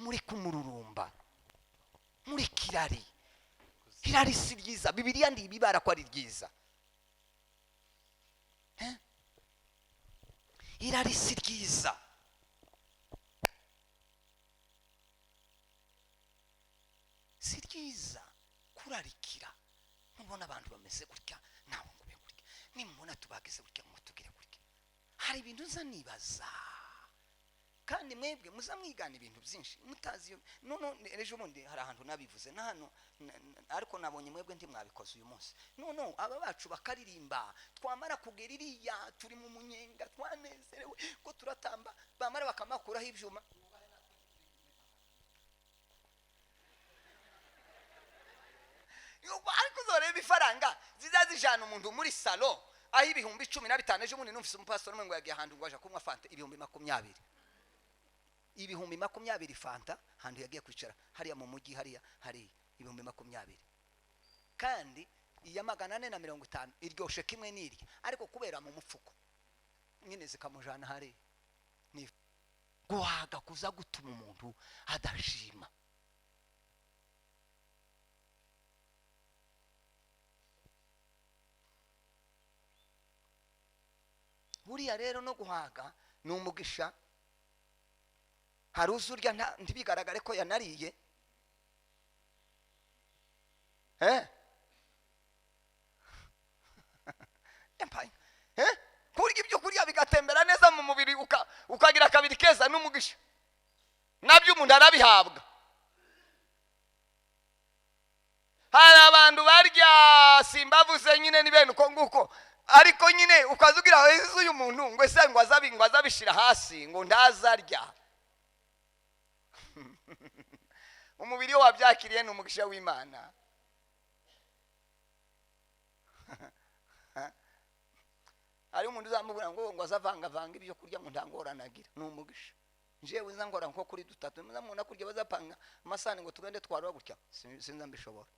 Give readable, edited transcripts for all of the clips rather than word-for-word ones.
Muri kumururumba, muri kirari. Irari si ryiza. Bibiliya ntibibara ko ari ryiza. Irari si ryiza. Si ryiza kurarikira. Mubona abantu bameze gutya, nawe ngo ube gutya. Nimubona tubagize gutya, ngo tugire gutya. Hari ibintu nza nibaza, kandi mwebwe muza mwigana ibintu byinshi mutazi. No ejo bundi hari ahantu nabivuze na hano, ariko nabonye mwebwe ntimwabikoze uyu munsi. No aba bacu bakaririmba, twamara kugera iriya turi mu munyenga, twanezerewe ko turatamba, bamara bakamakuraho ibyuma. Ariko uzoreba ifaranga ziza zijana umuntu muri salo aho 15,000. Ejo bundi numvise umupasiteri umwe ngo yagiye ahantu ngo aje kunywa fanta 20,000. 20,000 fanta, ahantu yagiye kwicara hariya mu mujyi, hariya hari 20,000. Kandi iya 450 iryoshe kimwe n'irya, ariko kubera mu mufuko nyine zikamujana hariya. Ni guhaga kuza gutuma umuntu adashima. Buriya rero no guhaga ni umugisha. Hari uzurya ntibigaragare ko yanariye. Kurya ibyo kurya bigatembera neza mu mubiri, ukagira kabiri keza n'umugisha, nabyo umuntu arabihabwa. Hari abantu barya simbavuze nyine ni bene uko nguko, ariko nyine ukazugira uyu muntu ngo ese ngo azabishira hasi ngo ntazarya. Umubiri we wabyakiriye ni umugisha w'Imana. Hari umuntu uzamubwira ngo azavangavanga ibyo kurya ngo ntangoranagira, ni umugisha. Njewe nza ngora nko kuri dutatu, muzamubona kurya bazapanga amasahani ngo tugende twarura gutya, sinza mbishobora.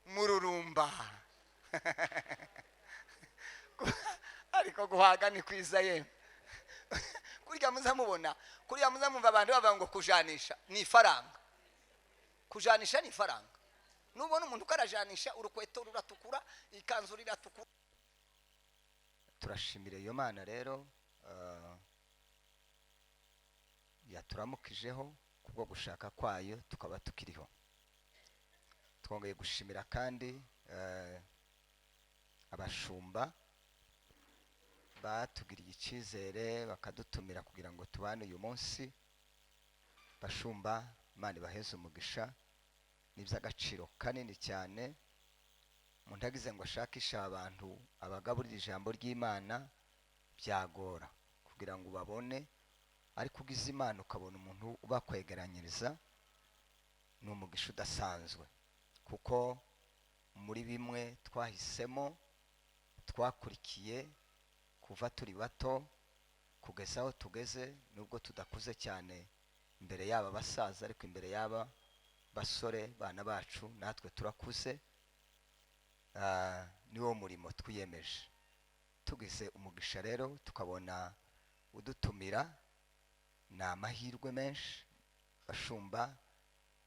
Mururumba. Ariko guhaga ni kwiza ye. Kurya muzamubona, kurya muzamumva abantu bavuga ngo kujanisha ni ifaranga. Kujanisha ni ifaranga. Nubona umuntu ukarajanisha urukweto ruratukura, ikanzu riratukura. Turashimira iyo Mana rero yaturamukijeho kubwo gushaka kwayo tukaba tukiriho. Twongeye gushimira kandi abashumba batugiriye icyizere bakadutumira kugira ngo tubane uyu munsi. Bashumba, Imana ibaheze umugisha, ni iby'agaciro kanini cyane. Umuntu agize ngo ashakishe abantu abagaburira ijambo ry'Imana byagora kugira ngo ubabone, ariko ugize Imana ukabona umuntu ubakwegeranyiriza ni umugisha udasanzwe, kuko muri bimwe twahisemo twakurikiye kuva turi bato kugeza aho tugeze, nubwo tudakuze cyane imbere y'aba basaza, ariko imbere y'aba basore bana bacu natwe turakuze. Niwo murimo twiyemeje. Tugize umugisha rero tukabona udutumira, ni amahirwe menshi. Bashumba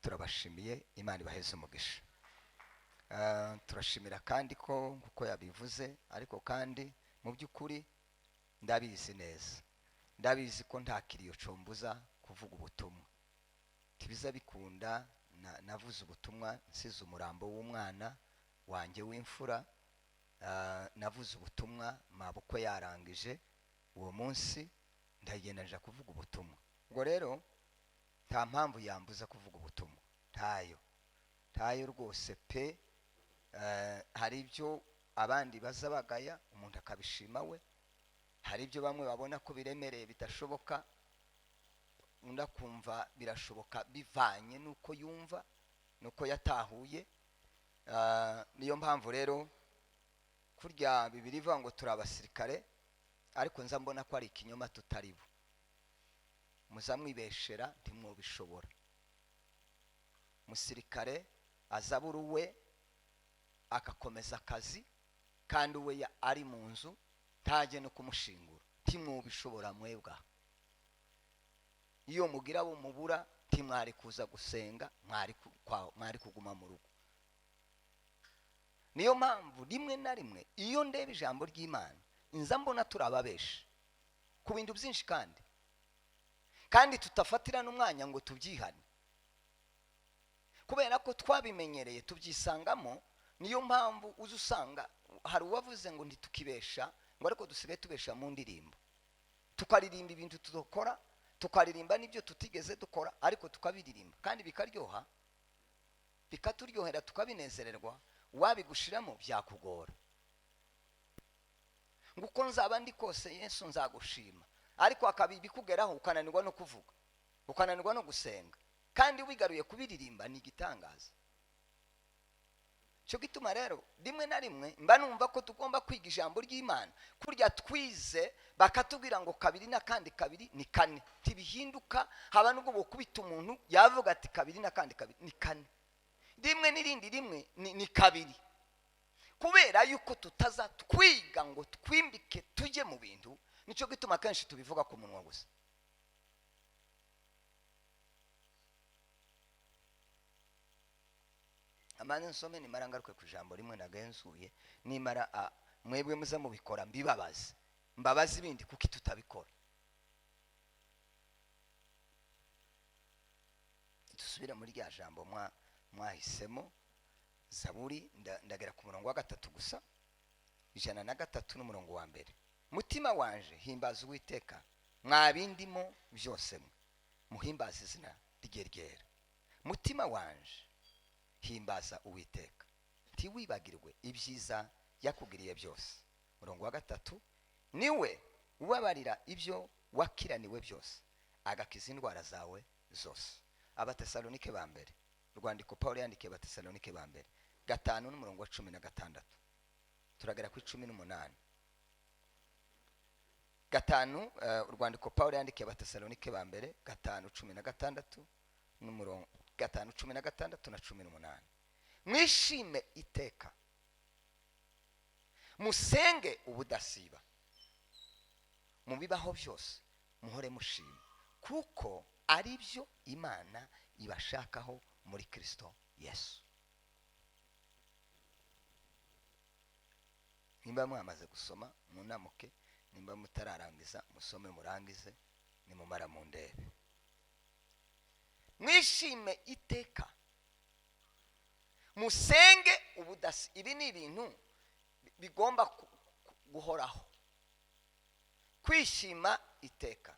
turabashimiye, Imana ibaheze umugisha. Turashimira kandi ko nkuko yabivuze, ariko kandi mu by'ukuri ndabizi neza, ndabizi ko nta kiriyo combuza kuvuga ubutumwa. Tibiza bikunda. Navuze ubutumwa nsize umurambo w'umwana wanjye w'imfura. Navuze ubutumwa mabukwe yarangije uwo munsi, ndagenda nja kuvuga ubutumwa. Ubwo rero nta mpamvu yambuza kuvuga ubutumwa, ntayo, ntayo rwose pe. Hari ibyo abandi baza bagaya umuntu akabishima we, hari ibyo bamwe babona ko biremereye bidashoboka, undi akumva birashoboka bivanye nuko yumva nuko yatahuye. Niyo mpamvu rero kurya Bibiliya ivuga ngo turi abasirikare, ariko nza mbona ko ari ikinyoma tutari bo. Muzamwibeshera ntimwobishobora. Musirikare azabura uwe akakomeza akazi, kandi uwe ari mu nzu ntajye no kumushingura, ntimwobishobora mwebwa. Iyo mugira abo mubura ntimwari kuza gusenga, mwari kuguma mu rugo. Niyo mpamvu rimwe na rimwe iyo ndeba ijambo ry'Imana nza mbona turababesha ku bintu byinshi, kandi tutafatira n'umwanya ngo tubyihane, kubera ko twabimenyereye tubyisangamo. Niyo mpamvu uza usanga hari uwavuze ngo ntitukibesha, ngo ariko dusigaye tubesha mu ndirimbo, tukaririmba ibintu tudakora, tukaririmba n'ibyo tutigeze dukora, ariko tukabiririmba kandi bikaryoha, bikaturyohera, tukabinezererwa. Wabigushiramo byakugora. Ngo uko nzaba ndi kose Yesu nzagushima, ariko akabikugeraho ukananirwa no kuvuga, ukananirwa no gusenga, kandi wigaruye kubiririmba ni igitangaza. Cyo gituma rero rimwe na rimwe mba numva ko tugomba kwiga ijambo ry'Imana kurya twize, bakatubwira ngo kabiri n'akandi kabiri ni kane, ntibihinduka. Haba nubwo bokubita umuntu yavuga ati kabiri n'akandi kabiri ni kane, rimwe n'irindi rimwe ni kabiri. Kubera yuko tutaza twiga ngo twimbike tujye mu bintu, nicyo gituma kenshi tubivuga ku munwa gusa. Amane nsome nimara ngaruke ku ijambo rimwe nagenzuye, nimara mwebwe muze mubikora mbibabaze, mbabaze ibindi kuki tutabikora. Dusubire muri rya jambo mwahisemo, Zaburi, ndagera ku murongo wa 3 gusa, 103 n'umurongo wa 1. Mutima wanje himbaza Uwiteka, mwabindimo byose mwe muhimbaze izina rye ryera. Mutima wanje himbaza Uwiteka, ntiwibagirwe ibyiza yakugiriye byose. Murongo wa 3, niwe ubabarira ibyo wakiraniwe byose, agakiza indwara zawe zose. Abatesalonike ba mbere, urwandiko Paulo yandikiye Abatesalonike ba mbere 5 n'umurongo wa 16, turagera ku 18. 5, urwandiko Paulo yandikiye Abatesalonike ba mbere 5:16 n'umurongo 5:16 na 18. Mwishime iteka, musenge ubudasiba, mu bibaho byose muhore mushima, kuko ari byo Imana ibashakaho muri Kristo Yesu. Nimba mwamaze gusoma munamuke, nimba mutararangiza musome murangize, nimumara mu ndebe. Mwishime iteka, musenge ubudasi. Ibi ni ibintu bigomba guhoraho. Kwishima iteka,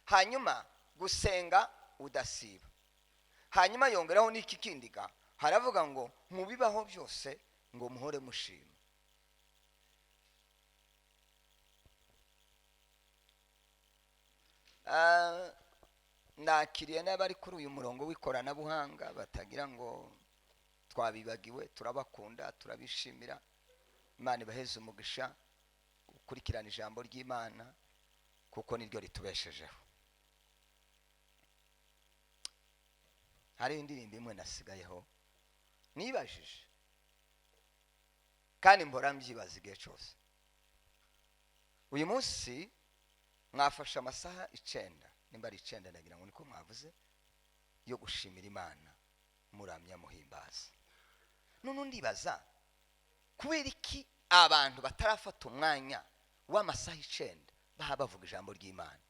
hanyuma gusenga udasiba, hanyuma yongeraho n'iki kindiga, haravuga ngo mubibaho byose ngo muhore mushima. Nakiriye n'abari kuri uyu murongo w'ikoranabuhanga batagira ngo twabibagiwe, turabakunda, turabishimira. Imana ibaheze umugisha gukurikirana ijambo ry'Imana, kuko niryo ritubeshejeho. Hari indirimbo imwe nasigayeho nibajije, kandi mbora mbyibaza igihe cyose. Uyu munsi mwafashe amasaha 9, nimba ari 9 ndagira ngo niko mwavuze, yo gushimira Imana muramya muhimbaza. None ndibaza kubera iki abantu batarafata umwanya w'amasaha 9 baha bavuga ijambo ry'Imana?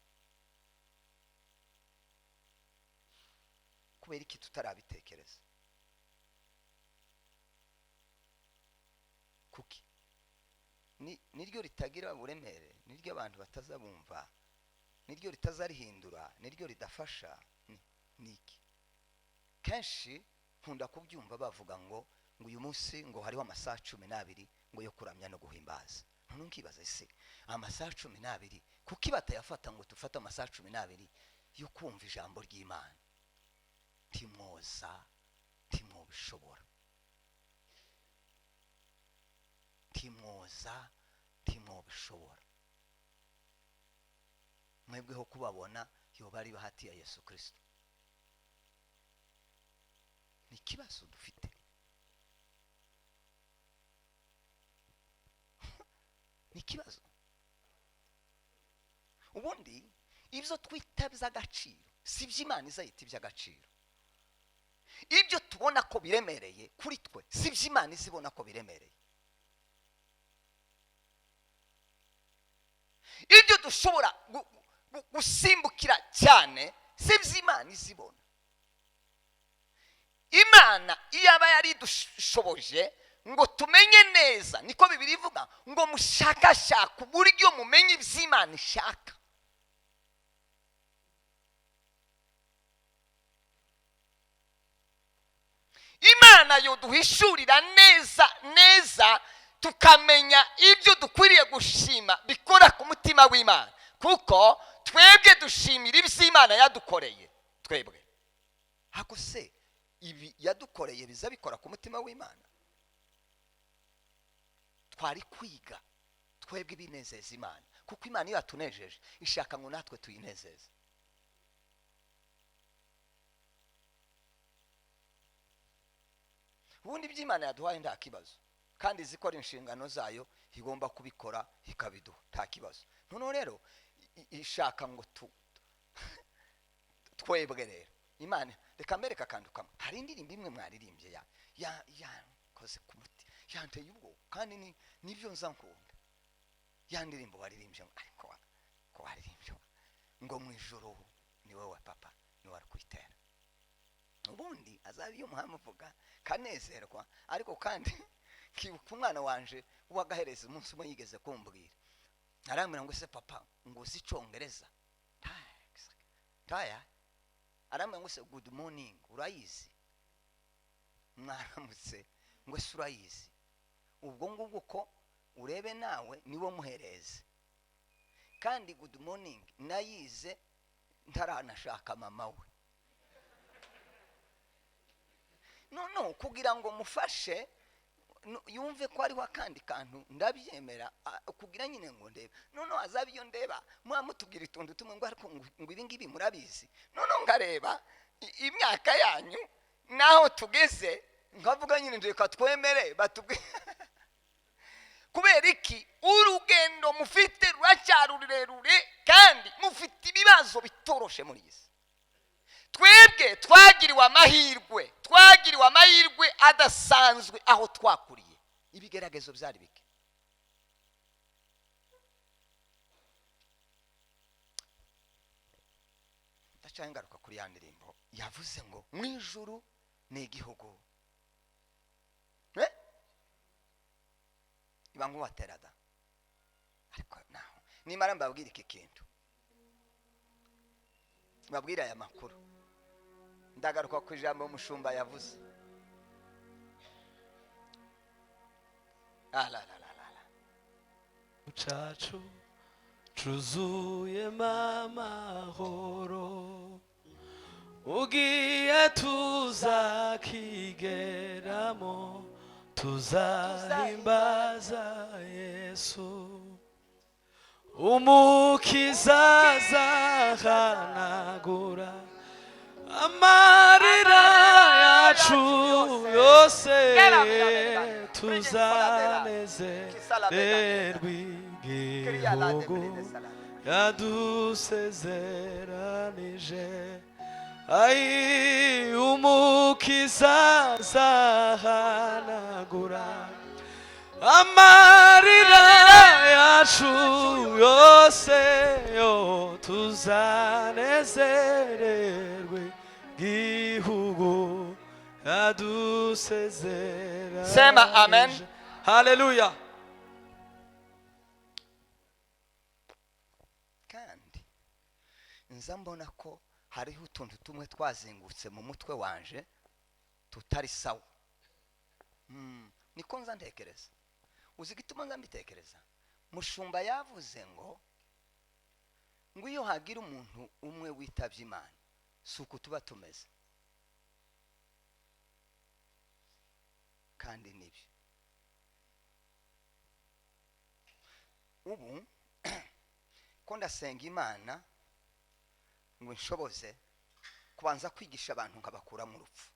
Kubera iki tutarabitekereza? Kuki niryo ritagira uburemere, niryo abantu batazabumva, niryo ritazarihindura, niryo ridafasha? Niki kenshi nkunda kubyumva bavuga ngo uyu munsi ngo hariho amasaha 12 ngo yo kuramya no guhimbaza. None nkibaza ese amasaha 12 kuki batayafata ngo tufate amasaha 12 yo kumva ijambo ry'Imana? Ntimwoza, ntimwobishobora, ntimwoza, ntimwobishobora. Mwebweho kubabona yoba ari bahati ya Yesu Kristo. Ni ikibazo dufite. Ni ikibazo. Ubundi ibyo twita by'agaciro Si byo Imana izahita iby'agaciro. Ibyo tubona ko biremereye kuri twe, si byo Imana izibona ko biremereye. Ibyo dushobora gusimbukira cyane, si byo Imana izibona. Imana iyaba yari idushoboje ngo tumenye neza, niko Bibiliya ivuga ngo mushakashake uburyo mumenye iby'Imana ishaka. Imana yoduhishurira neza neza, tukamenya ibyo dukwiriye gushima bikora ku mutima w'Imana, kuko twebwe dushimira iby'Imana yadukoreye twebwe. Hako se ibi yadukoreye biza bikora ku mutima w'Imana? Twari kwiga twebwe ibinezeza Imana, kuko Imana iyo yatunejeje ishaka ngo natwe tuyinezeze. Ubundi iby'Imana yaduhaye nta kibazo, kandi izikora inshingano zayo igomba kubikora ikabiduha, nta kibazo. Noneho rero ishaka ngo twebwe rero Imana. Reka mbereke akantu kamwe. Hari indirimbo imwe mwaririmbye yakoze ku muti, yanteye ubwoba, kandi nibyo nza nkunda. Ya ndirimbo waririmbye, ariko ko waririmbye ngo mu ijuru ni wowe papa, ni wowe kwitera. Ubundi azaba iyo muhamuvuga kanezerwa, ariko kandi kibuka umwana wanje wagahereza umunsi umwe yigeze kumbwira, arambwira ngo se papa ngo uzi icongereza? Taya arambwira ngo se good morning urayizi? Mwaramutse ngo se urayizi? Ubwo ngubwo ko urebe nawe niwo muhereze. Kandi good morning nayize ntaranashaka mama we. No kugira ngo mufashe yumve ko ariho akandi kantu ndabyemera, kugira nyine ngo ndebe. No azaba iyo ndeba mwamutubwira ituntu tumwe ngo ariko ngo ibi ngibi murabizi. No ngareba imyaka yanyu naho tugeze, nkavuga nyine ndeka twemere batubwire. Kubera iki? Urugendo mufite ruracyari rurerure, kandi mufite ibibazo bitoroshe muri iyi si. Twebwe twagiriwe amahirwe, twagiriwe amahirwe adasanzwe aho twakuriye. Ibigeragezo byari bike. Ndacyari ngaruka kuri ya ndirimbo yavuze ngo mu ijuru ni igihugu. Iba nk'uwaterada. Ariko naho nimara mbabwira iki kintu, mbabwira aya makuru, ndagaruka ku ijambo umushumba yavuze. La la la la la. Cacu cuzuye amahoro, ugiye tuzakigeramo, tuzahimbaza Yesu. Umukiza azahanagura amarira yacu yose, tuzanezererwa igihugu yadusezeranije. Ai, umukiza azahanagura amarira yacu yose, yo tuzanezererwe igihugu yadusezera. Sema amen. Haleluya. Kandi nza mbona ko hariho utuntu tumwe twazengurutse mu mutwe wanje tutari sawa. Niko nza ntekereza. Uzi igituma nza mbitekereza? Mushumba yavuze ngo iyo hagira umuntu umwe witavye Imana, si uku tuba tumeze. Kandi nibyo. Ubu ko ndasenga Imana ngo nshoboze kubanza kwigisha abantu nkabakura mu rupfu,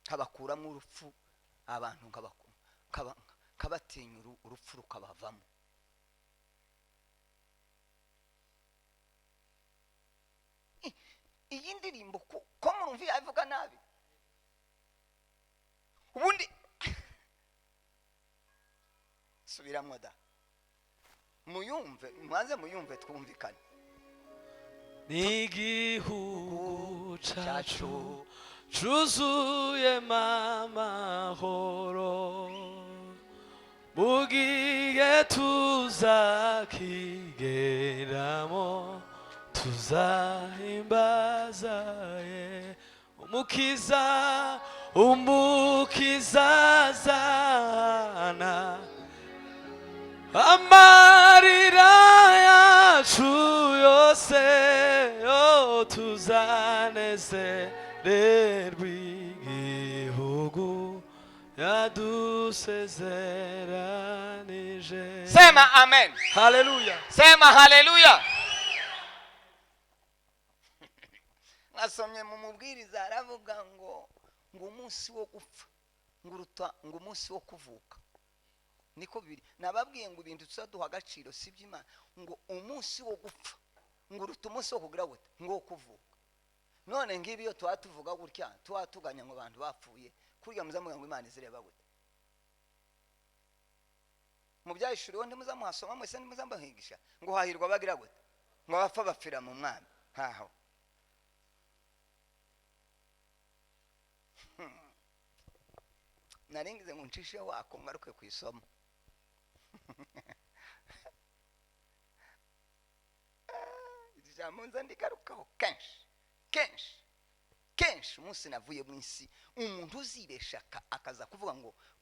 nkabakura mu rupfu, abantu nkabatinya urupfu rukabavamo. Iyi ndirimbo ko murumva yavuga nabi ubundi. Subiramo da, muyumve, mubanze muyumve, twumvikane. N'igihugu cyacu cuzuyemo amahoro, mu gihe tuzakigeramo tuzahimbaza ye Umukiza, Umukiza azana amarira yacu yose, yo tuzanezererwa igihugu yadusezeranije. Sema amen. Haleluya. Sema haleluya. Nasomye mu Mubwiriza, aravuga ngo umunsi wo gupfa ngo uruta ngo umunsi wo kuvuka. Niko biri. Nababwiye ngo ibintu tuzaduha agaciro si iby'Imana. Ngo umunsi wo gupfa ngo uruta umunsi wo kugira gute? Ngo wo kuvuka. None ngibi iyo tuba tuvuga gutya, tuba tuganya ngo abantu bapfuye kurya, muzamuga ngo Imana izireba gute? Mu Byahishuriwe ntimuzamuhasoma mwese? Ntimuzamuhigisha ngo hahirwa bagira gute? Ngo abapfa bapfira mu Mwami. Ntaho naringize ngo ncishe wako ngaruke ku isomo. Iri jambo nza ndigarukaho kenshi kenshi kenshi. Umunsi navuye mu isi, umuntu uzibesha akaza kuvuga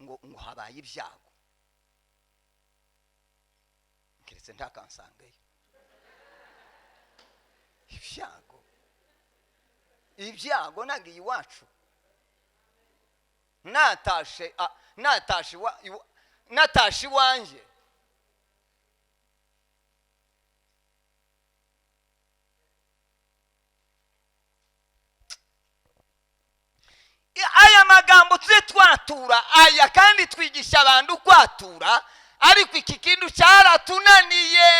ngo habaye ibyago, keretse ntakansangeyo. Ibyago, ibyago! Nagiye iwacu, natashe, natashe iwanjye. Aya magambo tujye twatura aya, kandi twigisha abantu kwatura, ariko iki kintu cyaratunaniye,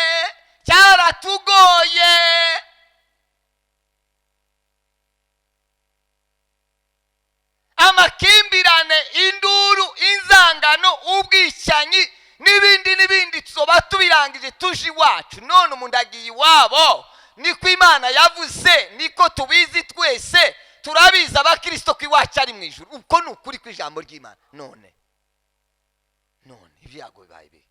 cyaratugoye. Amakimbirane, induru, inzangano, ubwicanyi n'ibindi n'ibindi, tuzoba tubirangije tuje iwacu. None umuntu agiye iwabo. Niko Imana yavuze, niko tubizi, twese turabizi abakirisito ko iwacu ari mu ijuru. Uko ni ukuri kw'ijambo ry'Imana. None ibyago bibaye bibi.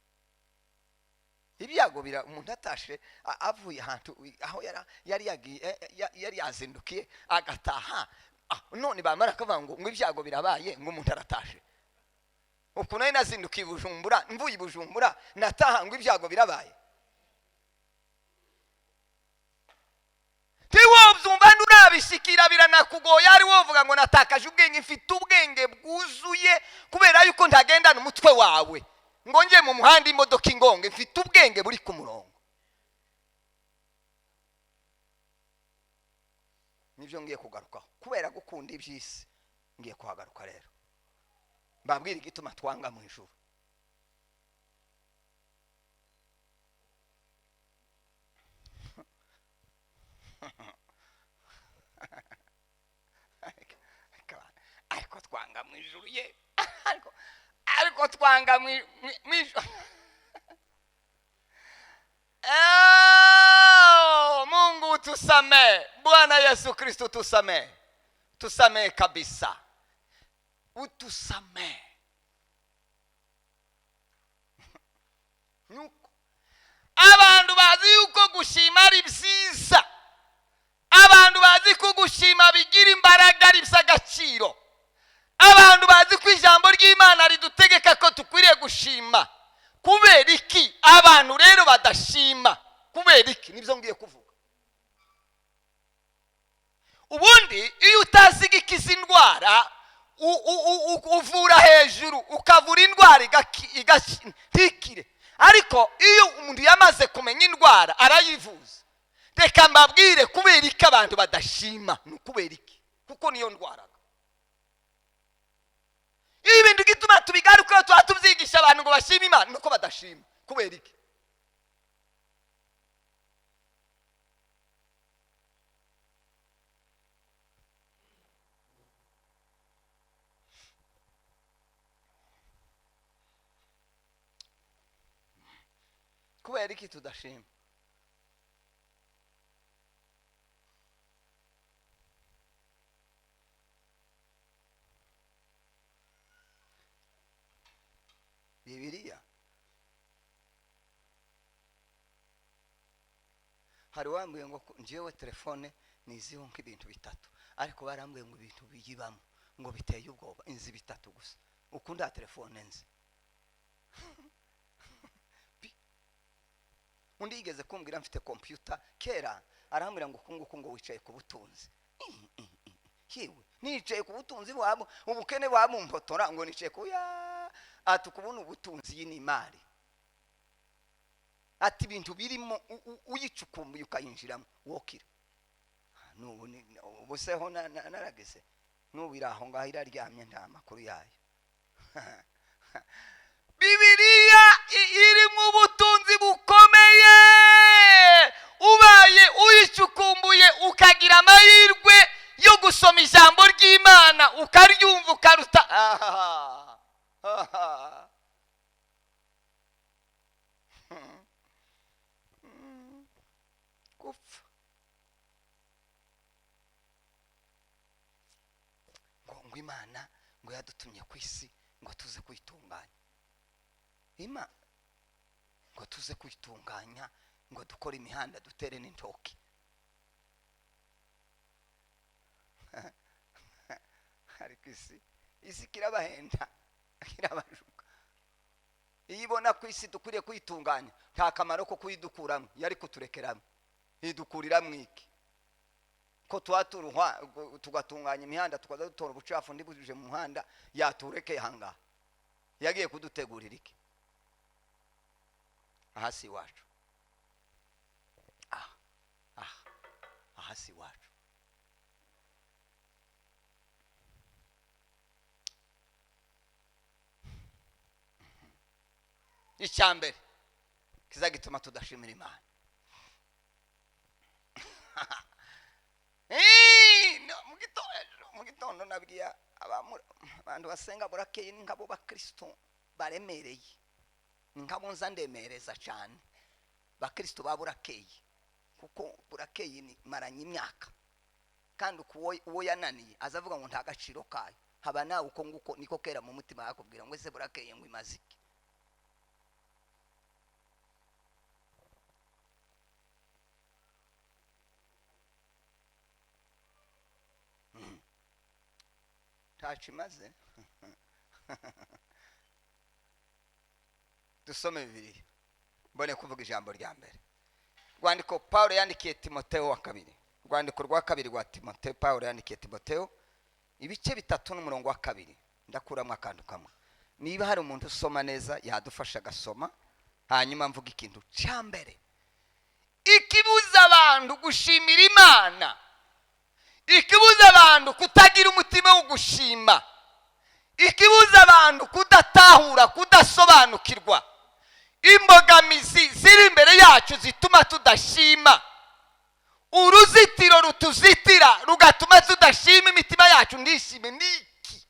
Ibyago bira umuntu atashe avuye ahantu aho yari yagiye, yari yazindukiye agataha. None bamara kuvuga ngo ibyago birabaye, ngo umuntu aratashe. Ukuntu nari nazindukiye i Bujumbura, mvuye i Bujumbura nataha, ngo ibyago birabaye. Ntiwobyumva, nturabishikira, biranakugoye. Ari wovuga ngo natakaje ubwenge. Mfite ubwenge bwuzuye, kubera yuko ntagendana umutwe wawe ngo njye mu muhanda imodoka ingonge. Mfite ubwenge buri ku murongo. Nibyo ngiye kugarukaho. Kubera gukunda iby'isi, ngiye kuhagaruka rero mbabwira igituma twanga mu ijuru. Ariko twanga mu ijuru ye, ariko twanga mu ijuru. Oh, Mungu tusamee. Bwana Yesu Kristo tusamee, tusamee kabisa, utusamee. Nuko abantu bazi yuko gushima ari byiza, abantu bazi ko gushima bigira imbaraga, ari iby'agaciro, abantu bazi ko ijambo ry'Imana ridutegeka ko dukwiriye gushima. Kubera iki abantu rero badashima? Kubera iki? Nibyo ngiye kuvuga. Ubundi iyo utazi igikiza indwara, uvura hejuru, ukavura indwara ntikire. Ariko iyo umuntu yamaze kumenya indwara, arayivuza. Reka mbabwire kubera iki abantu badashima. Ni ukubera iki? Kuko niyo ndwara. Ibi bintu gituma tubigarukaho, tuba tubyigisha abantu ngo bashime Imana, nuko badashima. Kubera iki? Kubera iki tudashima? Bibiliya, hari uwambwiye ngo njyewe telefone niziho nk'ibintu bitatu, ariko barambwiye ngo ibintu biyibamo ngo biteye ubwoba. Inzi bitatu gusa, ukunda telefone nzi. Undi yigeze kumbwira, mfite kompiyuta kera, arambwira ngo uku nguku ngo wicaye ku butunzi. Yewe, nicaye ku butunzi bwabo, ubukene bwabumpotora, ngo nicaye ku ya ati ukubona ubutunzi, iyi ni imari. Ati ibintu birimo uyicukumbuye ukayinjiramo wokira. N'ubu ubu seho narageze, n'ubu iri aho ngaho iraryamye, nta makuru yayo. Bibiliya irimo ubutunzi bukomeye. Ubaye uyicukumbuye, ukagira amahirwe yo gusoma ijambo ry'Imana, ukaryumva, ukaruta. Ahaha. Ahaha. Gupfa ngo Imana ngo yadutumye ku isi ngo tuze kuyitunganya, ima ngo tuze kuyitunganya, ngo dukore imihanda, dutere n'intoki. Ariko isi kirabahenda, kirabashuka. Iyo ibona ku isi dukwiriye kuyitunganya, nta kamaro ko kuyidukuramo yari kuturekeramo. Idukuriramo iki ko tuba turuhwa tugatunganya imihanda, tukaza dutora ubucafu ndibujije mu muhanda? Yaturekeye ahangaha, yagiye kudutegurira iki? Aha si iwacu, aha aha aha si iwacu. Icya mbere kizagituma tudashimira Imana. No, mu gitondo nabwiye abantu basenga burakeye, ni nk'abo bakristo baremereye, ni nk'abo nza ndemereza cyane, bakristo ba burakeye, kuko burakeye ni maranye imyaka, kandi uwo yananiye azavuga ngo nta gaciro kayo. Haba nawe uko nguko niko kera mu mutima yakubwira ngo ese burakeye ngo imaze iki? Ntacyo imaze. Dusome Bibiliya, mbone kuvuga ijambo rya mbere. Rwandiko Paulo yandikiye Timoteyo wa kabiri, rwandiko rwa kabiri rwa Timoteyo, Paulo yandikiye Timoteyo, ibice 3 n'umurongo wa 2. Ndakuramo akantu kamwe. Niba hari umuntu usoma neza yadufasha agasoma, hanyuma mvuga ikintu cya mbere ikibuza abantu gushimira Imana, ikibuza abantu kutagira umutima wo gushima, ikibuza abantu kudatahura, kudasobanukirwa imbogamizi ziri imbere yacu zituma tudashima, uruzitiro rutuzitira rugatuma tudashima, imitima yacu ntishime, niki?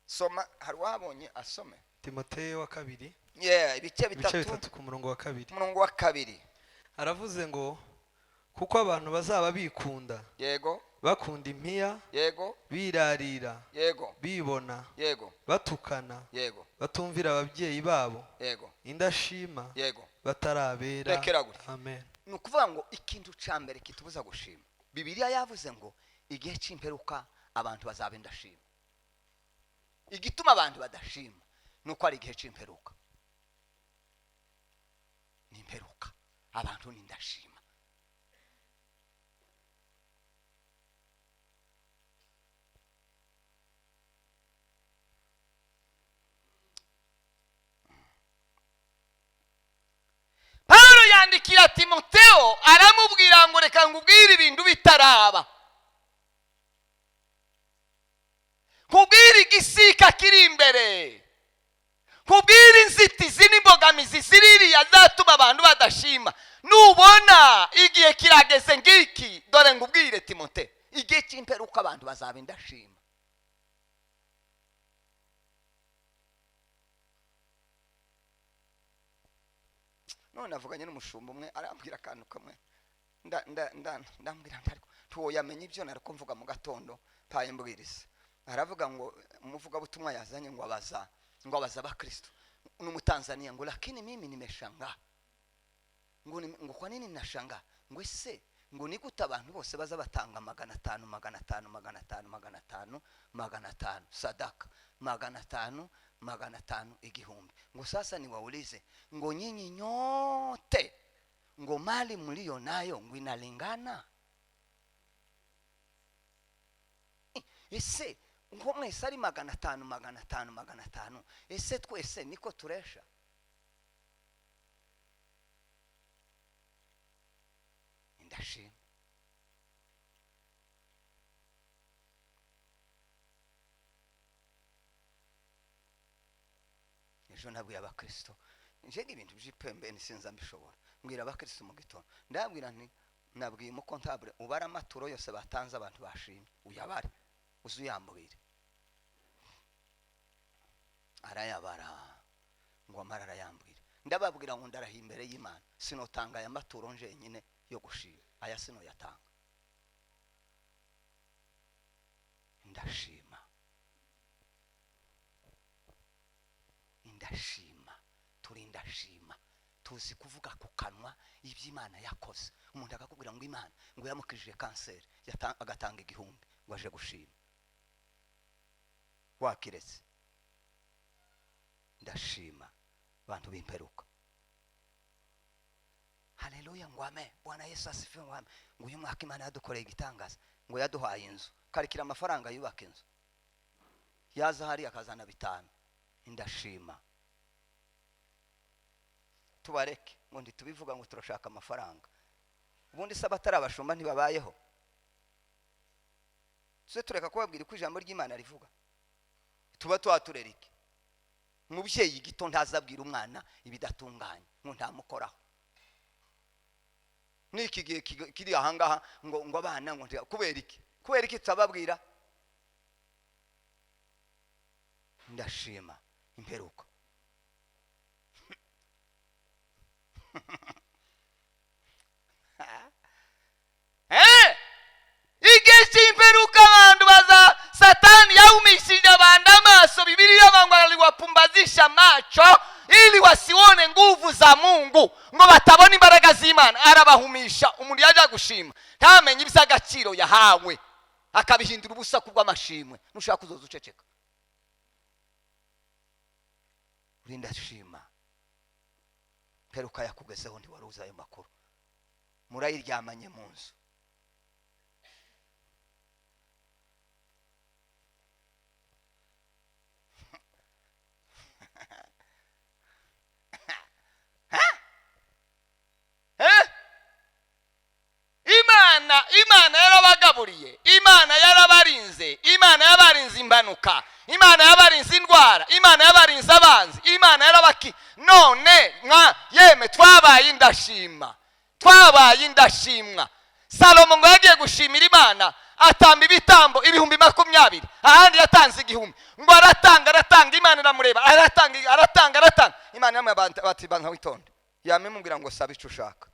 Soma, hari uwabonye asome. Timoteyo wa kabiri. Yeah, ibice ibice 3, 3 ku murongo wa 2. Umurongo wa 2. Aravuze ngo kuko abantu bazaba bikunda, yego, bakunda impiya, yego, birarira, yego, bibona, yego, batukana, yego, batumvira ababyeyi babo, yego, indashima, yego, batarabera. Rekera gutya. Amen. Ni ukuvuga ngo ikintu cya mbere kitubuza gushima, Bibiliya yavuze ngo igihe cy'imperuka abantu bazaba indashima. Igituma abantu badashima ni uko ari igihe cy'imperuka. Ni imperuka, abantu ni indashima. Paulo yandikira Timoteo aramubwira ngo reka ngubwire ibintu bitaraba, kubwira igisika kiri imbere, kubwira inzitizi n'imbogamizi ziririya zatuma abantu badashima. Nubona igihe kirageze ngiki, dore ngubwire Timote, igihe cy'imperuka abantu bazaba indashima. None avuganye n'umushumba umwe, arambwira akantu kamwe, ndambwira nti ariko ntiwoyamenya ibyo nariko mvuga mu gatondo paye mbwiriza. Aravuga ngo umuvugabutumwa yazanye ngo abaza abakristo n'Umutanzania ngo: "Lakini mimi nimeshangaa," ngo "kwa nini nashangaa?" Ngo ese ngo ni gute abantu bose baza batanga 500, 500, 500, 500, 500 sadaka, 500, 500, 1000? Ngo sasa niwaulize, ngo nyinyi nyote, ngo mali mlio nayo ngo inalingana? Ese ngo mwese ari 500, 500, 500, ese twese niko turesha? Ndashima. Ejo nabwiye abakristo, njega ibintu by'ipembeni sinza mbishobora. Mbwira abakristo mu gitondo, ndabwira nti nabwiye umucomptable: ubare amaturo yose batanze, abantu bashimye, uyabare uze uyambwire. Arayabara ngo amara arayambwira. Ndababwira ngo ndarahiye imbere y'Imana, sinotanga aya maturo njenyine yo gushima, aya sinoyatanga. Ndashima, indashima, turi indashima. Tuzi kuvuga ku kanwa ibyo Imana yakoze. Umuntu akakubwira ngo Imana ngo yamukijije kanseri, agatanga 1000 ngo aje gushima. Wakiretse. Ndashima abantu b'imperuka. Haleluya, ngo amen, Bwana Yesu asifiwe, ngo amen. Ngo uyu mwaka Imana yadukoreye igitangaza, ngo yaduhaye inzu. Karikira amafaranga yubaka inzu, yaza hariya akazana 5. Indashima. Tubareke ngo ntitubivuga ngo turashaka amafaranga. Ubundi se abatari abashumba ntibabayeho? Tuze tureka kubabwira uko ijambo ry'Imana rivuga, tuba twaturera iki? Umubyeyi gito ntazabwira umwana ibidatunganye ngo ntamukoraho. N'iki gihe kiri ahangaha ngo abana ngo kubera iki? Kubera iki tutababwira? Ndashima imperuka. Igihe cy'imperuka abantu baza, Satani yaumishije abantu amaso. Bibiliya ngo aliwapumbazisha macho ili wasione nguvu za Mungu, ngo batabona imbaraga z'Imana. Arabahumisha. Umuntu yajya gushima ntamenye iby'agaciro yahawe, akabihindura ubusa kubw'amashimwe. Nushaka uzoza uceceka. Uri ndashima. Mperuka yakugezeho, ntiwari uzi ayo makuru, murayiryamanye mu nzu. Eh? Imana yarabagaburiye, Imana yarabarinze, Imana yabarinze impanuka, Imana yabarinze indwara, Imana yabarinze abanzi, Imana yarabaki. None nka yeme twabaye indashima, twabaye indashimwa. Salomo ngo yagiye gushimira Imana, atamba ibitambo 20,000, ahandi yatanze 1000. Ngo aratanga, aratanga, Imana iramureba. Aratanga, aratanga, aratanga, Imana iramubwira bati: "Banza witonde." Yamimubwira ngo: "Saba icyo ushaka."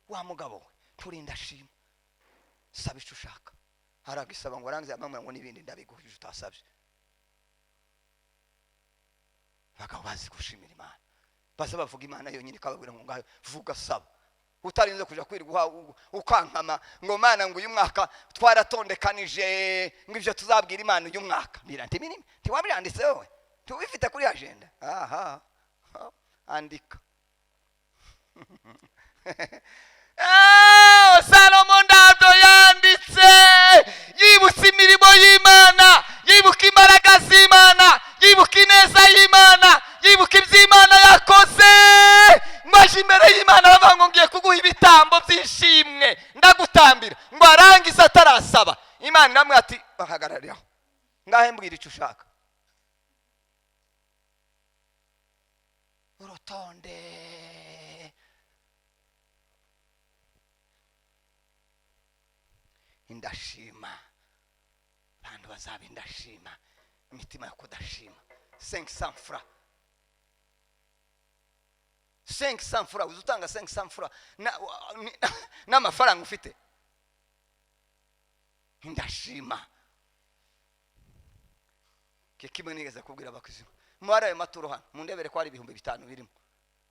Wa mugabo we, turi ndashima, saba icyo ushaka. Aragisaba ngo arangize, yamamubwira ngo: "N'ibindi ndabiguhije utasabye." Abagabo bazi gushimira Imana, baza bavuga Imana yonyine ikababwira ngo: "Ngayo vuga, saba," utarinze kuja kwirirwa ukankama ngo: "Mana, ngo uyu mwaka twaratondekanije ngo ibyo tuzabwira Imana uyu mwaka." Mbwira nti minini ntiwabyanditse wowe? Ntubifite kuri agenda? Aha. Ha, andika. Salomo ndabyo yanditse, yibutse imirimo y'Imana, yibuka imbaraga z'Imana, yibuka ineza y'Imana, yibuka iby'Imana yakoze. Maje imbere y'Imana aravuga ngo: "Ngiye kuguha ibitambo by'ishimwe, ndagutambira." Ngo arangize, atarasaba, Imana iramubwira ati: "Bahagarariraho, ngahe mbwira icyo ushaka." Urutonde. Indashima, abantu bazaba indashima. Imitima yo kudashima, 500 francs. 500 francs. Uzi utanga 500 francs n'amafaranga ufite? Ndashima. Kimwe nigeze kubwira abakuzimu muri ayo maturo hano, mundebere ko hari 5000 birimo,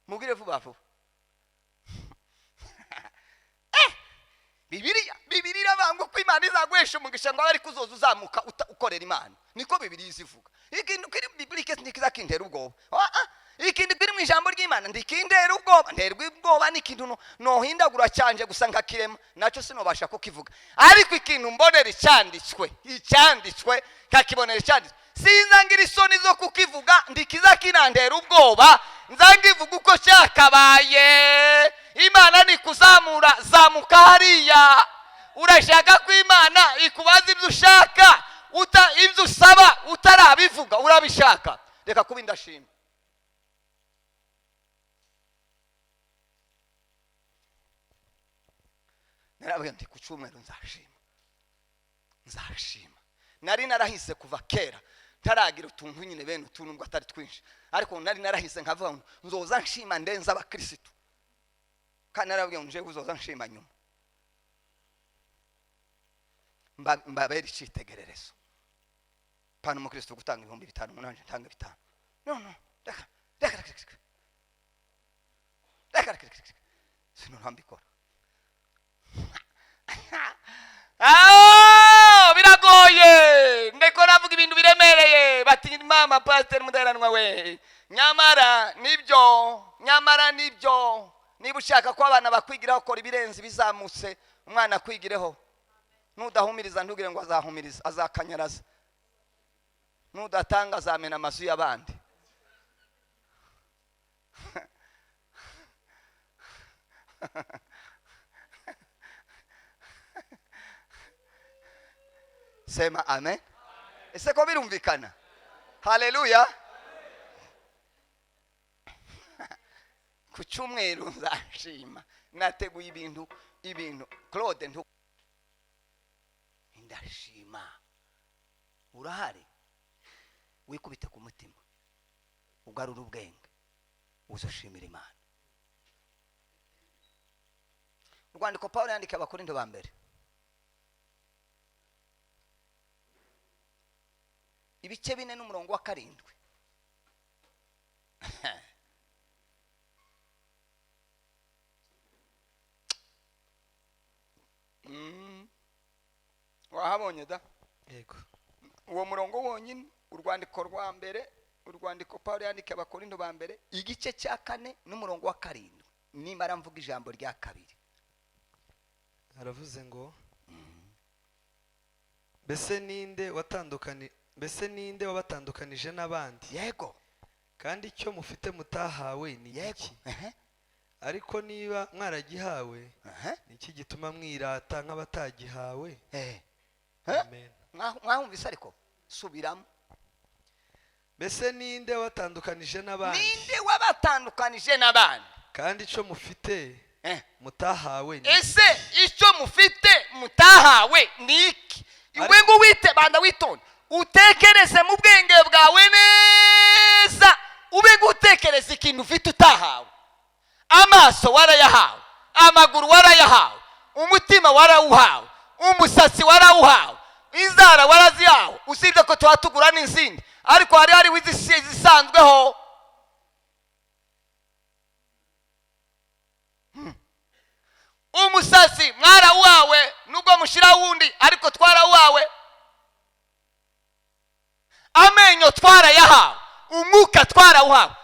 mubwire vuba vuba. Bibiliya irabanga ko Imana izaguhesha umugisha ngo abe ariko uzoza uzamuka ukorera Imana. Niko Bibiliya izivuga. Ikintu kiri bibilike ntikizakintera ubwoba. Ikintu kiri mu ijambo ry'Imana ndikintera ubwoba. Nterwa ubwoba n'ikintu nohindagura cyanje gusa nkakirema, nacyo sinobasha kukivuga. Ariko ikintu mbonera icyanditswe, icyanditswe nkakibonera icyanditswe, sinzangira isoni zo kukivuga, ndikizakinantera ubwoba, nzangivuga uko cyakabaye. Imana nikuzamura, zamuka hariya. Urashaka ko Imana ikubaza ibyo ushaka, ibyo usaba utarabivuga, urabishaka. Reka kuba indashima. Narabwiye nti ku cyumweru nzashima, nzashima. Nari narahise kuva kera ntaragira utuntu nyine bene utuntu nubwo atari twinshi, ariko nari narahise nkavuga ngo nzoza nshima ndenza abakirisitu. Kandi narabwiye ngo njewe uzoza nshima nyuma, mbabere icyitegererezo. Pana umukristo gutanga 5000, umunanje ntanga 5. No no, reka reka reka reka reka reka, sinurambikora. Biragoye, ndeko navuga ibintu biremereye, bati mama pastor mudaheranwa we. Nyamara nibyo, nyamara nibyo. Niba ushaka ko abana bakwigiraho, kora ibirenze bizamutse umwana akwigireho. Nudahumiriza ntugire ngo azahumiriza, azakanyaraza. Nudatanga azamena amazu y'abandi. Sema amen. Ese ko birumvikana? Haleluya. Ku cyumweru nzashima. Nateguye ibintu Claude ntu ndashima. Urahari, wikubite ku mutima, ugarura ubwenge, uzoshimira Imana. Urwandiko Paulo yandikiye Abakorinto ba mbere, ibice 4 n'umurongo wa 7. Wahabonye da? Yego. Uwo murongo wonyine, urwandiko rwa mbere, urwandiko Paulo yandikiye Abakorinto ba mbere, igice cya 4 n'umurongo wa 7. Nimara mvuga ijambo rya kabiri. Aravuze ngo mbese ninde watandukani, mbese ninde wabatandukanije n'abandi? Yego. Kandi icyo mufite mutahawe ni iki? Ariko niba mwaragihawe, niki gituma mwirata nk'abatagihawe? Amen. Mwahumvise ariko subiramo. Mbese ninde watandukanije n'abandi? Ninde wabatandukanije n'abandi? Kandi icyo mufite mutahawe ni ese icyo mufite mutahawe ni iki? Iwe ngo wite banda witonde, utekereze mu bwenge bwawe neza, ube gutekereza ikintu ufite utahawe. Amaso warayahawe, amaguru warayahawe, umutima warawuhawe, umusatsi warawuhawe, inzara warazihawe. Usibye ko tuhatugura n'izindi, ariko hari hari izisanzweho. Umusatsi mwarawuhawe, nubwo mushira wundi, ariko twarawuhawe. Amenyo twarayahawe, umwuka twarawuhawe.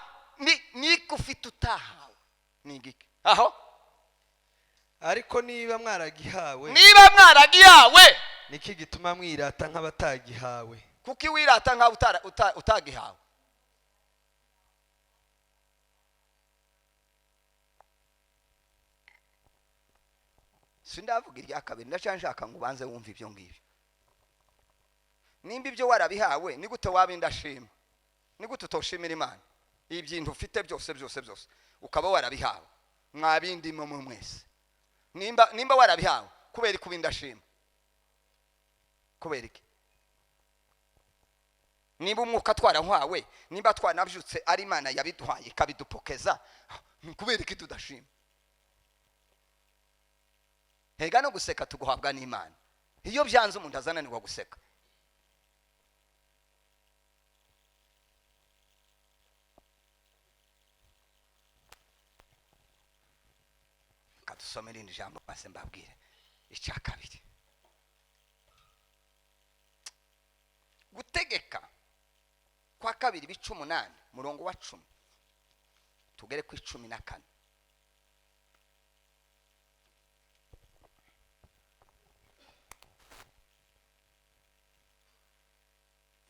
Ni ufite utahawe ni igiki? Aho. Ariko niba mwaragihawe, niba mwaragihawe, niki gituma mwirata nk'abatagihawe? Kuki wirata nkaho utagihawe? Sindavuga irya kabiri, ndacanshaka ngo ubanze wumve ibyo ngibyo. Nimba ibyo warabihawe, ni gute waba indashima? Ni gute utoshimira Imana ibintu ufite byose byose byose ukaba warabihawe? Mwabindi mwe mwese, nimba warabihawe, kubera kuba indashima? Kubera iki? Niba umwuka twarahwawe, niba twanabyutse ari Imana yabiduhaye ikabidupokeza, kubera iki tudashima? Hega no guseka tuguhabwa n'Imana. Iyo byanze umuntu azananirwa guseka. Kadusome irindi jambo maze mbabwire icya kabiri. Gutegeka kwa kabiri ibice 8 murongo wa 10 tugere ku 14.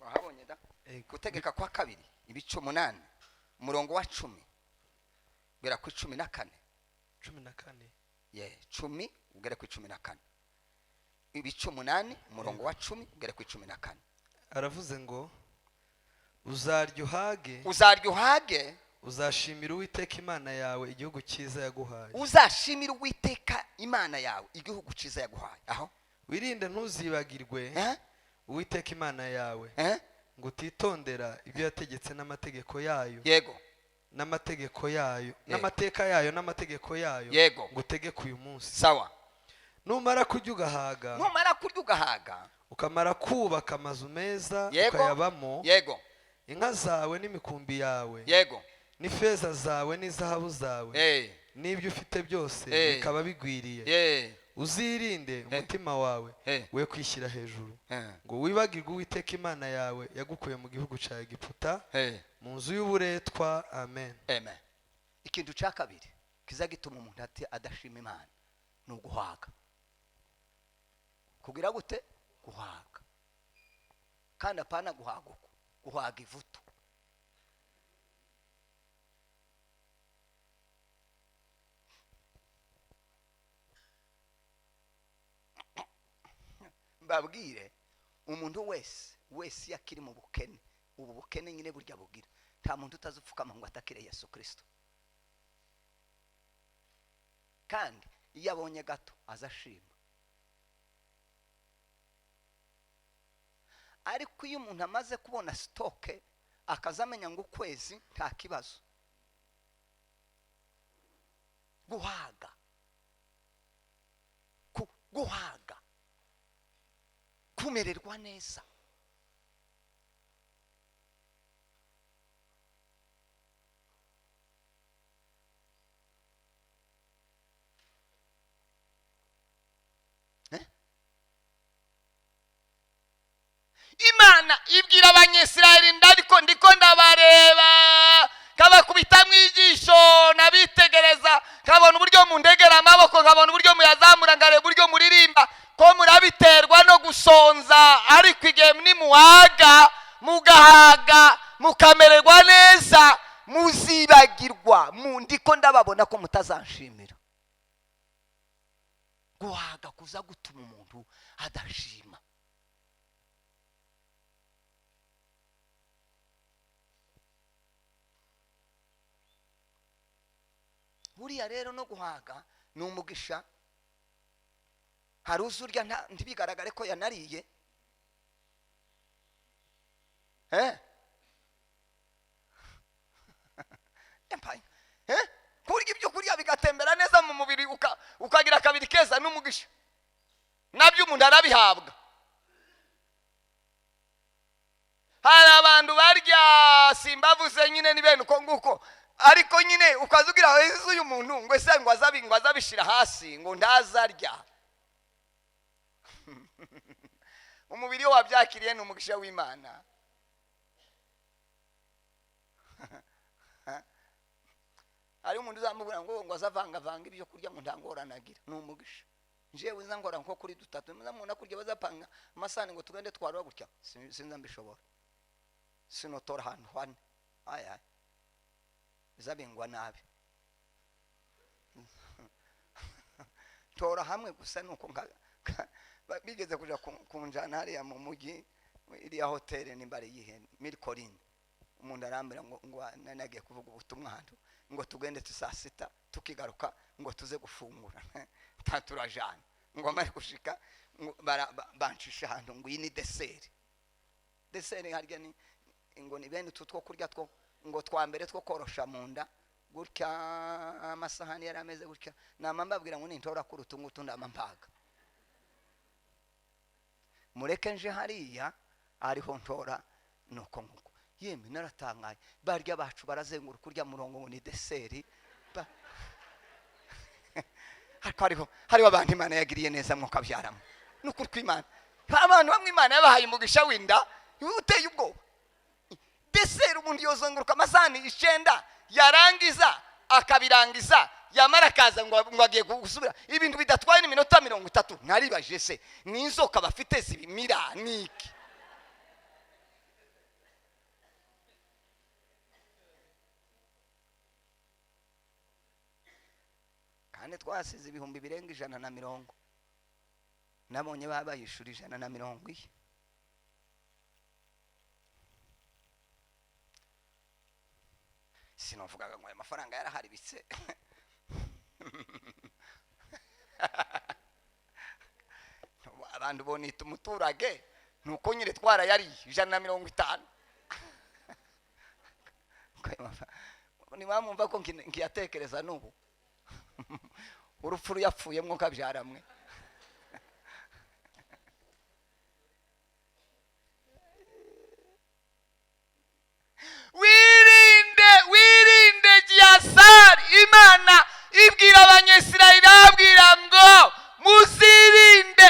Wahabonye da? Gutegeka kwa kabiri ibice 8 murongo wa 10 gera ku 14. 14. Ye 10 ugere ku 14. Ibice 8 umurongo wa 10 ugere ku 14. Aravuze ngo uzarya uhage, uzarya uhage, uzashimira Uwiteka Imana yawe igihugu cyiza yaguhaye. Uzashimira Uwiteka Imana yawe igihugu cyiza yaguhaye. Aho wirinde ntuzibagirwe Uwiteka Imana yawe, ngo utitondera ibyo yategetse n'amategeko yayo. Yego. N'amategeko yayo, n'amateka yayo, n'amategeko yayo. Yego. Ngo utegeke uyu munsi. Sawa. Numara kurya ugahaga, numara kurya ugahaga, ukamara kubaka amazu meza ukayabamo, yego, inka zawe n'imikumbi yawe, yego, n'ifeza zawe n'izahabu zawe, n'ibyo ufite byose bikaba bigwiriye, uzirinde umutima wawe we kwishyira hejuru, ngo wibagirwe Uwiteka Imana yawe yagukuye mu gihugu cya Egiputa, mu nzu y'uburetwa. Amen. Amen. Ikintu cya kabiri kiza gituma umuntu adashima Imana ni uguhaga. Kugira gute? Guhaga. Kandi apana guhaga uko, guhaga ivutu. Mbabwire, umuntu wese wese yakiri mu bukene, ubu bukene nyine burya bugira, nta muntu utazupfukama ngo atakire Yesu Kristo. Kandi iyo abonye gato azashima. Ariko iyo umuntu amaze kubona stoke akazamenya ngo ukwezi nta kibazo. Guhaga, guhaga, kumererwa neza. Imana ibwira Abanyisirayeli, ndariko ndiko ndabareba, kabakubita mwigisho nabitegereza, kabona uburyo mundegera amaboko, nkabona uburyo muyazamura, ngareba uburyo muririmba, ko murabiterwa no gusonza, ariko igihe nimuhaga mugahaga mukamererwa neza, muzibagirwa ndiko ndababona ko mutazanshimira. Guhaga kuza gutuma umuntu adashima. Buriya rero no guhaga ni umugisha. Hari uzurya ntibigaragare ko yanariye. Kurya ibyo kurya bigatembera neza mu mubiri, ukagira kabiri keza n'umugisha. Nabyo umuntu arabihabwa. Hari abantu barya simbavuze nyine ni bene uko nguko, ariko nyine ukazugira uyu muntu ngo ese ngo azabingwa azabishira hasi ngo ndazarya. Umubiri wabyakiriye ni umugisha w'Imana. Ari umuntu uzamubura ngo azavanga vanga ibyo kurya ngo ntangoranagira, ni umugisha. Njewe nzangora nko kuri dutatu, muzamuna kurya bazapanga amasani ngo tugende twarwa gutya, sinza mbishobora. Sinotora ahantu hane. Aya zabingwa nabi. Tora hamwe gusa nuko bigeze kuja kunjana hariya mu mujyi, iriya hoteli nimbari yihe Milcorin. Umuntu arambira ngo nagiye kuvuga ubutumwa ahantu ngo tugende saa sita tukigaruka ngo tuze gufungura. Turajana ngo amare gushika bancisha ahantu ngo iyi ni dessert. Dessert harya ni Ngo ni bene utu two kurya two ngo twa mbere two korosha mu nda gutya, amasahani yari ameze gutya. Nama mbabwira ngo nintora kuri utu ngutu ndama mpaga, mureke nje hariya ariho ntora. Nuko nguko yemwe naratangaye, barya bacu barazenguruka urya murongo ngo ni deseri. Ariko hariho abantu Imana yagiriye neza mwokabyaramo, nukuri kw'Imana. Abantu bamwe Imana yabahaye umugisha w'inda uteye ubwoba. Deseri umuntu yozunguruka amasahani 9, yarangiza akabirangiza, yamara akaza ngo agiye gusubira ibintu bidatwaye n'iminota 30. Naribaje se ni inzoka bafite zibimira niki? Kandi twasize ibihumbi birenga 120, nabonye babayishura 140. Sinavugaga ngo aya mafaranga yaraharibitse. Abantu bonita umuturage nuko nyine twarayariye 150. Ntibamwumva ko nkiyatekereza n'ubu. Urupfu ruyapfuyemo kabyaramwe. Wirinde, wirinde Giyasari. Imana ibwira Abanyisirayeli, abwira ngo muzirinde,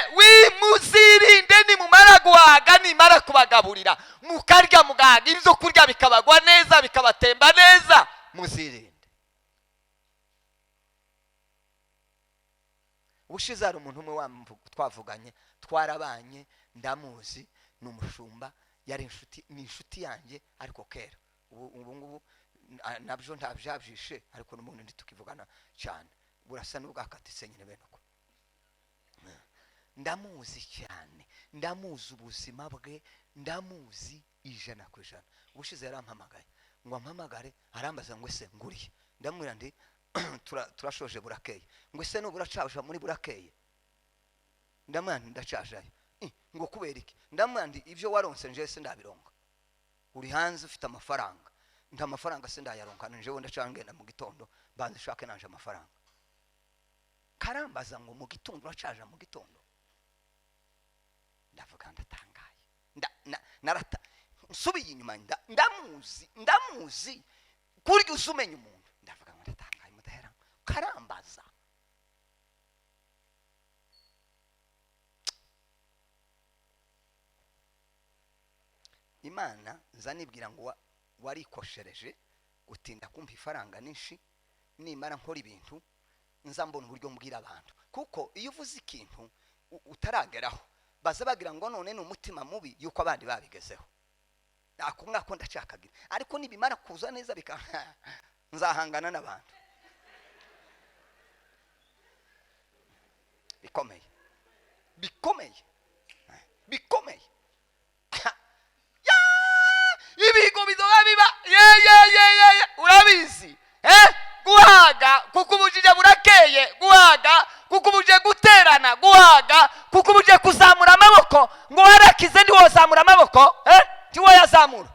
muzirinde nimumara guhaga, nimara kubagaburira mukarya mugahaga, ibyo kurya bikabagwa neza bikabatemba neza, muzirinde. Ubushize hari umuntu umwe twavuganye, twarabanye, ndamuzi, ni umushumba, yari inshuti, ni inshuti yanjye ariko kera. Ubu ngubu nabyo ntabyabyishe, ariko n'ubundi ntitukivugana cyane, burasa n'ubwakatise nyine bene uko. Ndamuzi cyane, ndamuzi ubuzima bwe, ndamuzi 100%. Ubushize yarampamagaye ngo ampamagare, arambaza ngo ese nguriye, ndamubwira ndi turashoje burakeye, ngo ese n'ubu uracaje muri burakeye? Ndamubwira nti ndacajayo. Ngo kubera iki? Ndamubwira nti ibyo waronse nje se ndabironka, uri hanze ufite amafaranga, nta mafaranga se ndayaronka, njewe ndaca ngenda mu gitondo banze ushake nanje amafaranga. Karambaza ngo mu gitondo uracaja mu gitondo? Ndavuga ndatangaye, narata nsubiye inyuma, ndamuzi, ndamuzi kurya usumenya umuntu. Ndavuga ngo ndatangaye mudahera, karambaza. Imana nza nibwira ngo warikoshereje gutinda kumpa ifaranga ninshi, nimara nkora ibintu nza mbona uburyo mbwira abantu, kuko iyo uvuze ikintu utarageraho baza bagira ngo none ni umutima mubi yuko abandi babigezeho. Ako ngako ndacakagira, ariko nibimara kuza neza nzahangana n'abantu bikomeye, bikomeye, bikomeye. Ibigo bizoba biba ye ye ye ye, urabizi guhaga kuko ubujije burakeye, guhaga kuko ubuje guterana, guhaga kuko ubuje kuzamura amaboko ngo warakize ntiwozamura amaboko, ntiwoyazamura.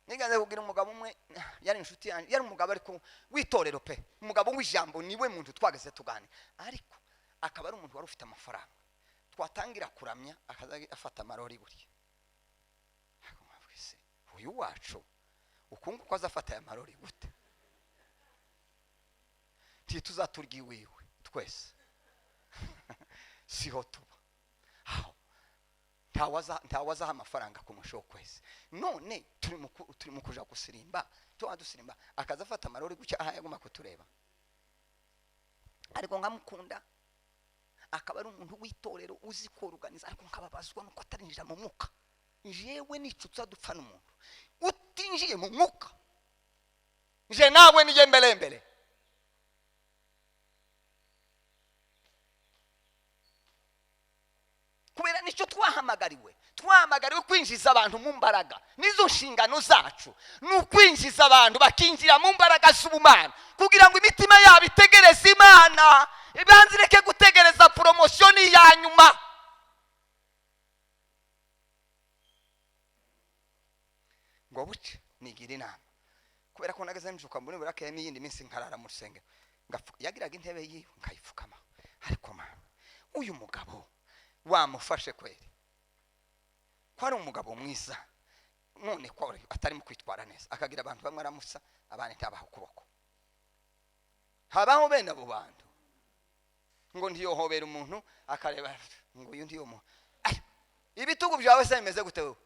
Nigeze kugira umugabo umwe yari inshuti yanjye, yari umugabo ariko w'itorero pe, umugabo w'ijambo, niwe muntu twageze tuganira, ariko akaba ari umuntu wari ufite amafaranga. Twatangira kuramya akaza afata amarori gutya, uyu wacu ukungu ko azafata aya marori gute? Ntituzaturya iwiwe twese, siho tuba aho, ntawazaha amafaranga ku musho kwezi. None turi mu kuja gusirimba, tuba dusirimba akaza afata amarori gutya, aha yaguma kutureba, ariko nkamukunda, akaba ari umuntu w'itorero uzi koruganiza, ariko nkababazwa nuko atarinjira mu mwuka. Jewe nicutsa dupfa n'umuntu utinjiye mu mwuka, nje nawe nije mbele mbele. Kubera nicyo twahamagariwe, Twamagariwe kwinjiza abantu mu mbaraga, nizo nshingano zacu, ni ukwinjiza abantu bakinjira mu mbaraga z'ubumana, kugira ngo imitima yabo itegereze Imana, ibanze ireke gutegereza promotion ya nyuma. Ngo buce nigira inama, kubera ko nageze mjuka mbone burakeye n'iyindi minsi nkarara mu rusengero, yagiraga intebe yiwe nkayipfukama. Ariko ma uyu mugabo wamufashe kweri, ko ari umugabo mwiza, none ko atarimo kwitwara neza, akagira abantu bamwe aramusa abandi ntabaha ukuboko. Habaho bene abo bantu ngo ntiyohobera umuntu akareba ngo uyu ndiyo ibitugu byawe se bimeze gute wowe,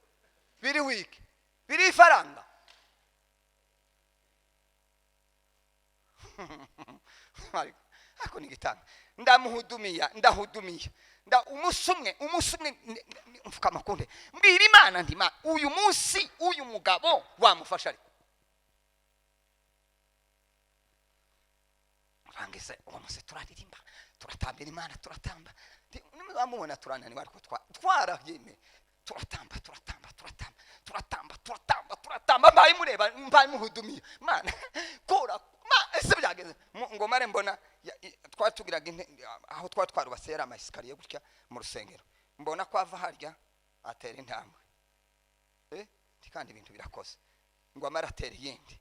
biri wiki, biri ifaranga. Ako ni gitanga. Ndamuhudumiya, ndahudumiya, nda umunsi umwe mfukama kunde mbwira Imana ndima uyu munsi uyu mugabo wamufasha ariko rangise uwo munsi turaririmba, turatambira Imana, turatamba, nimubamubona turananiwe, ariko twarabyemeye, turatamba turatamba turatamba turatamba turatamba turatamba, mbaye mureba, mbaye muhudumiye Mana kora ma ese byageze ngo mare mbona twatugiraga aho twatwarubatse yari amasikariye gutya mu rusengero, mbona ko ava harya atera intambwe kandi ibintu birakoze, ngo amara atera iyindi,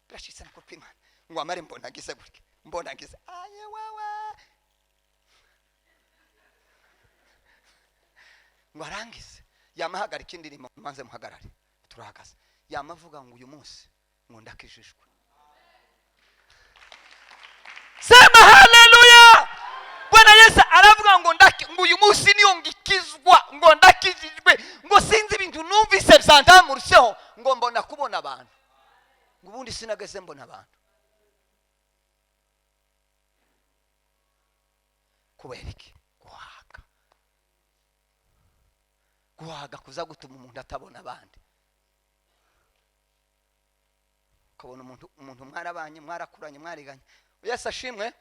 birashitse nako kw'Imana, ngo amare mbona agize gutya, mbona agize aye wawa, ngo arangize yamahagarika indirimbo, manze muhagarare, turahagaze, yamavuga ngo uyu munsi ngo ndakijijwe. Sema haleluya. Bwana Yesu aravuga ngo ngo uyu munsi niyo ngikizwa, ngo ndakijijwe, ngo sinzi ibintu numvise byandamurusheho, ngo mbona kubona abantu, ngo ubundi sinageze mbona abantu. Kubera iki? Guhaga. Guhaga kuza gutuma umuntu atabona abandi. Ukabona umuntu mwarabanye, mwarakuranye, mwariganye. Yesu ashimwe.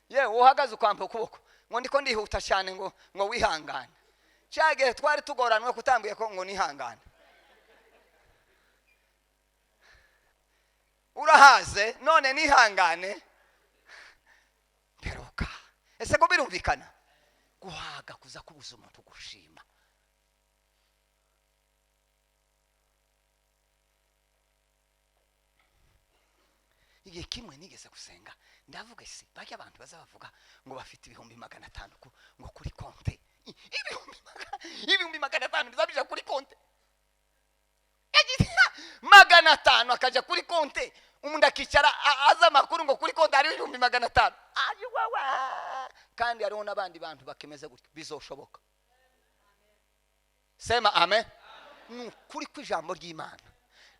Yewe uhagaze ukampa ukuboko ngo ndiko ndihuta cyane ngo wihangane. Cyagihe twari tugoranwe kutambuye ko ngo nihangane. Urahaze none nihangane. Peruka. Ese ko birumvikana? Guhaga kuza kubuza umuntu gushima. Igihe kimwe nigeze gusenga ndavuga ese bajya abantu bazabavuga ngo bafite 500,000 ngo kuri konte, 500,000 bizabija kuri konte, 500 akaja kuri konte, umuntu akicara aza makuru ngo kuri konte ari 500,000. Ayo wawa, kandi hariho n'abandi bantu bakemeze gutyo, bizoshoboka. Sema amen. Ni ukuri kw'ijambo ry'Imana,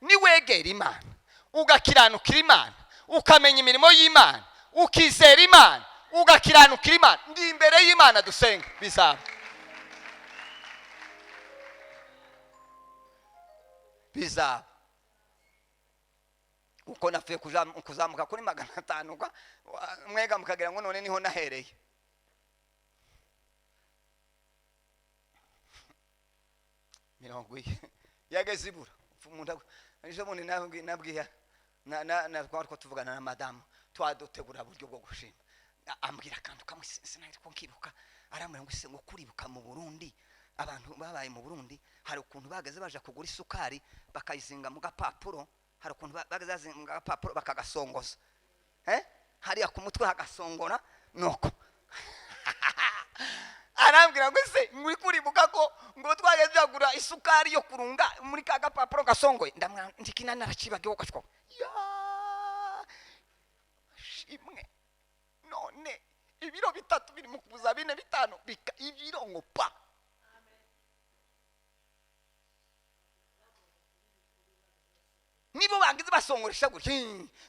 niwegera Imana ugakiranukira Imana, ukamenya imirimo y'Imana, ukizera Imana, ugakiranukira Imana, ndi imbere y'Imana dusenga, bizaba. Bizaba. Uko nafuye kuzamuka kuri 500 mwega mukagira ngo none niho nahereye. Mirongo yageze ibura umuntu ejo bundi nabwiya na twari tuvugana na madamu twadutegura buryo bwo gushima, ambwira akantu kamwe sinari ko nkibuka, arambwira ngo ese ngo kuribuka mu Burundi, abantu babaye mu Burundi hari ukuntu bageze baje kugura isukari bakayizinga mu gapapuro, hari ukuntu bageze bazinga mu gapapuro bakagasongoza, hariya ku mutwe hagasongora nuko arambwira ngo ese muri kuribuka ko ngo twageze kugura isukari yo kurunga muri ka gapapuro gasongoye, ndamwira ndikina naracibagiwe gashwa ya shimwe, none ibiro 3 biri mu kuza 4 5 bika ibiro ngo pa. Nibo bangize basongoresha gutya,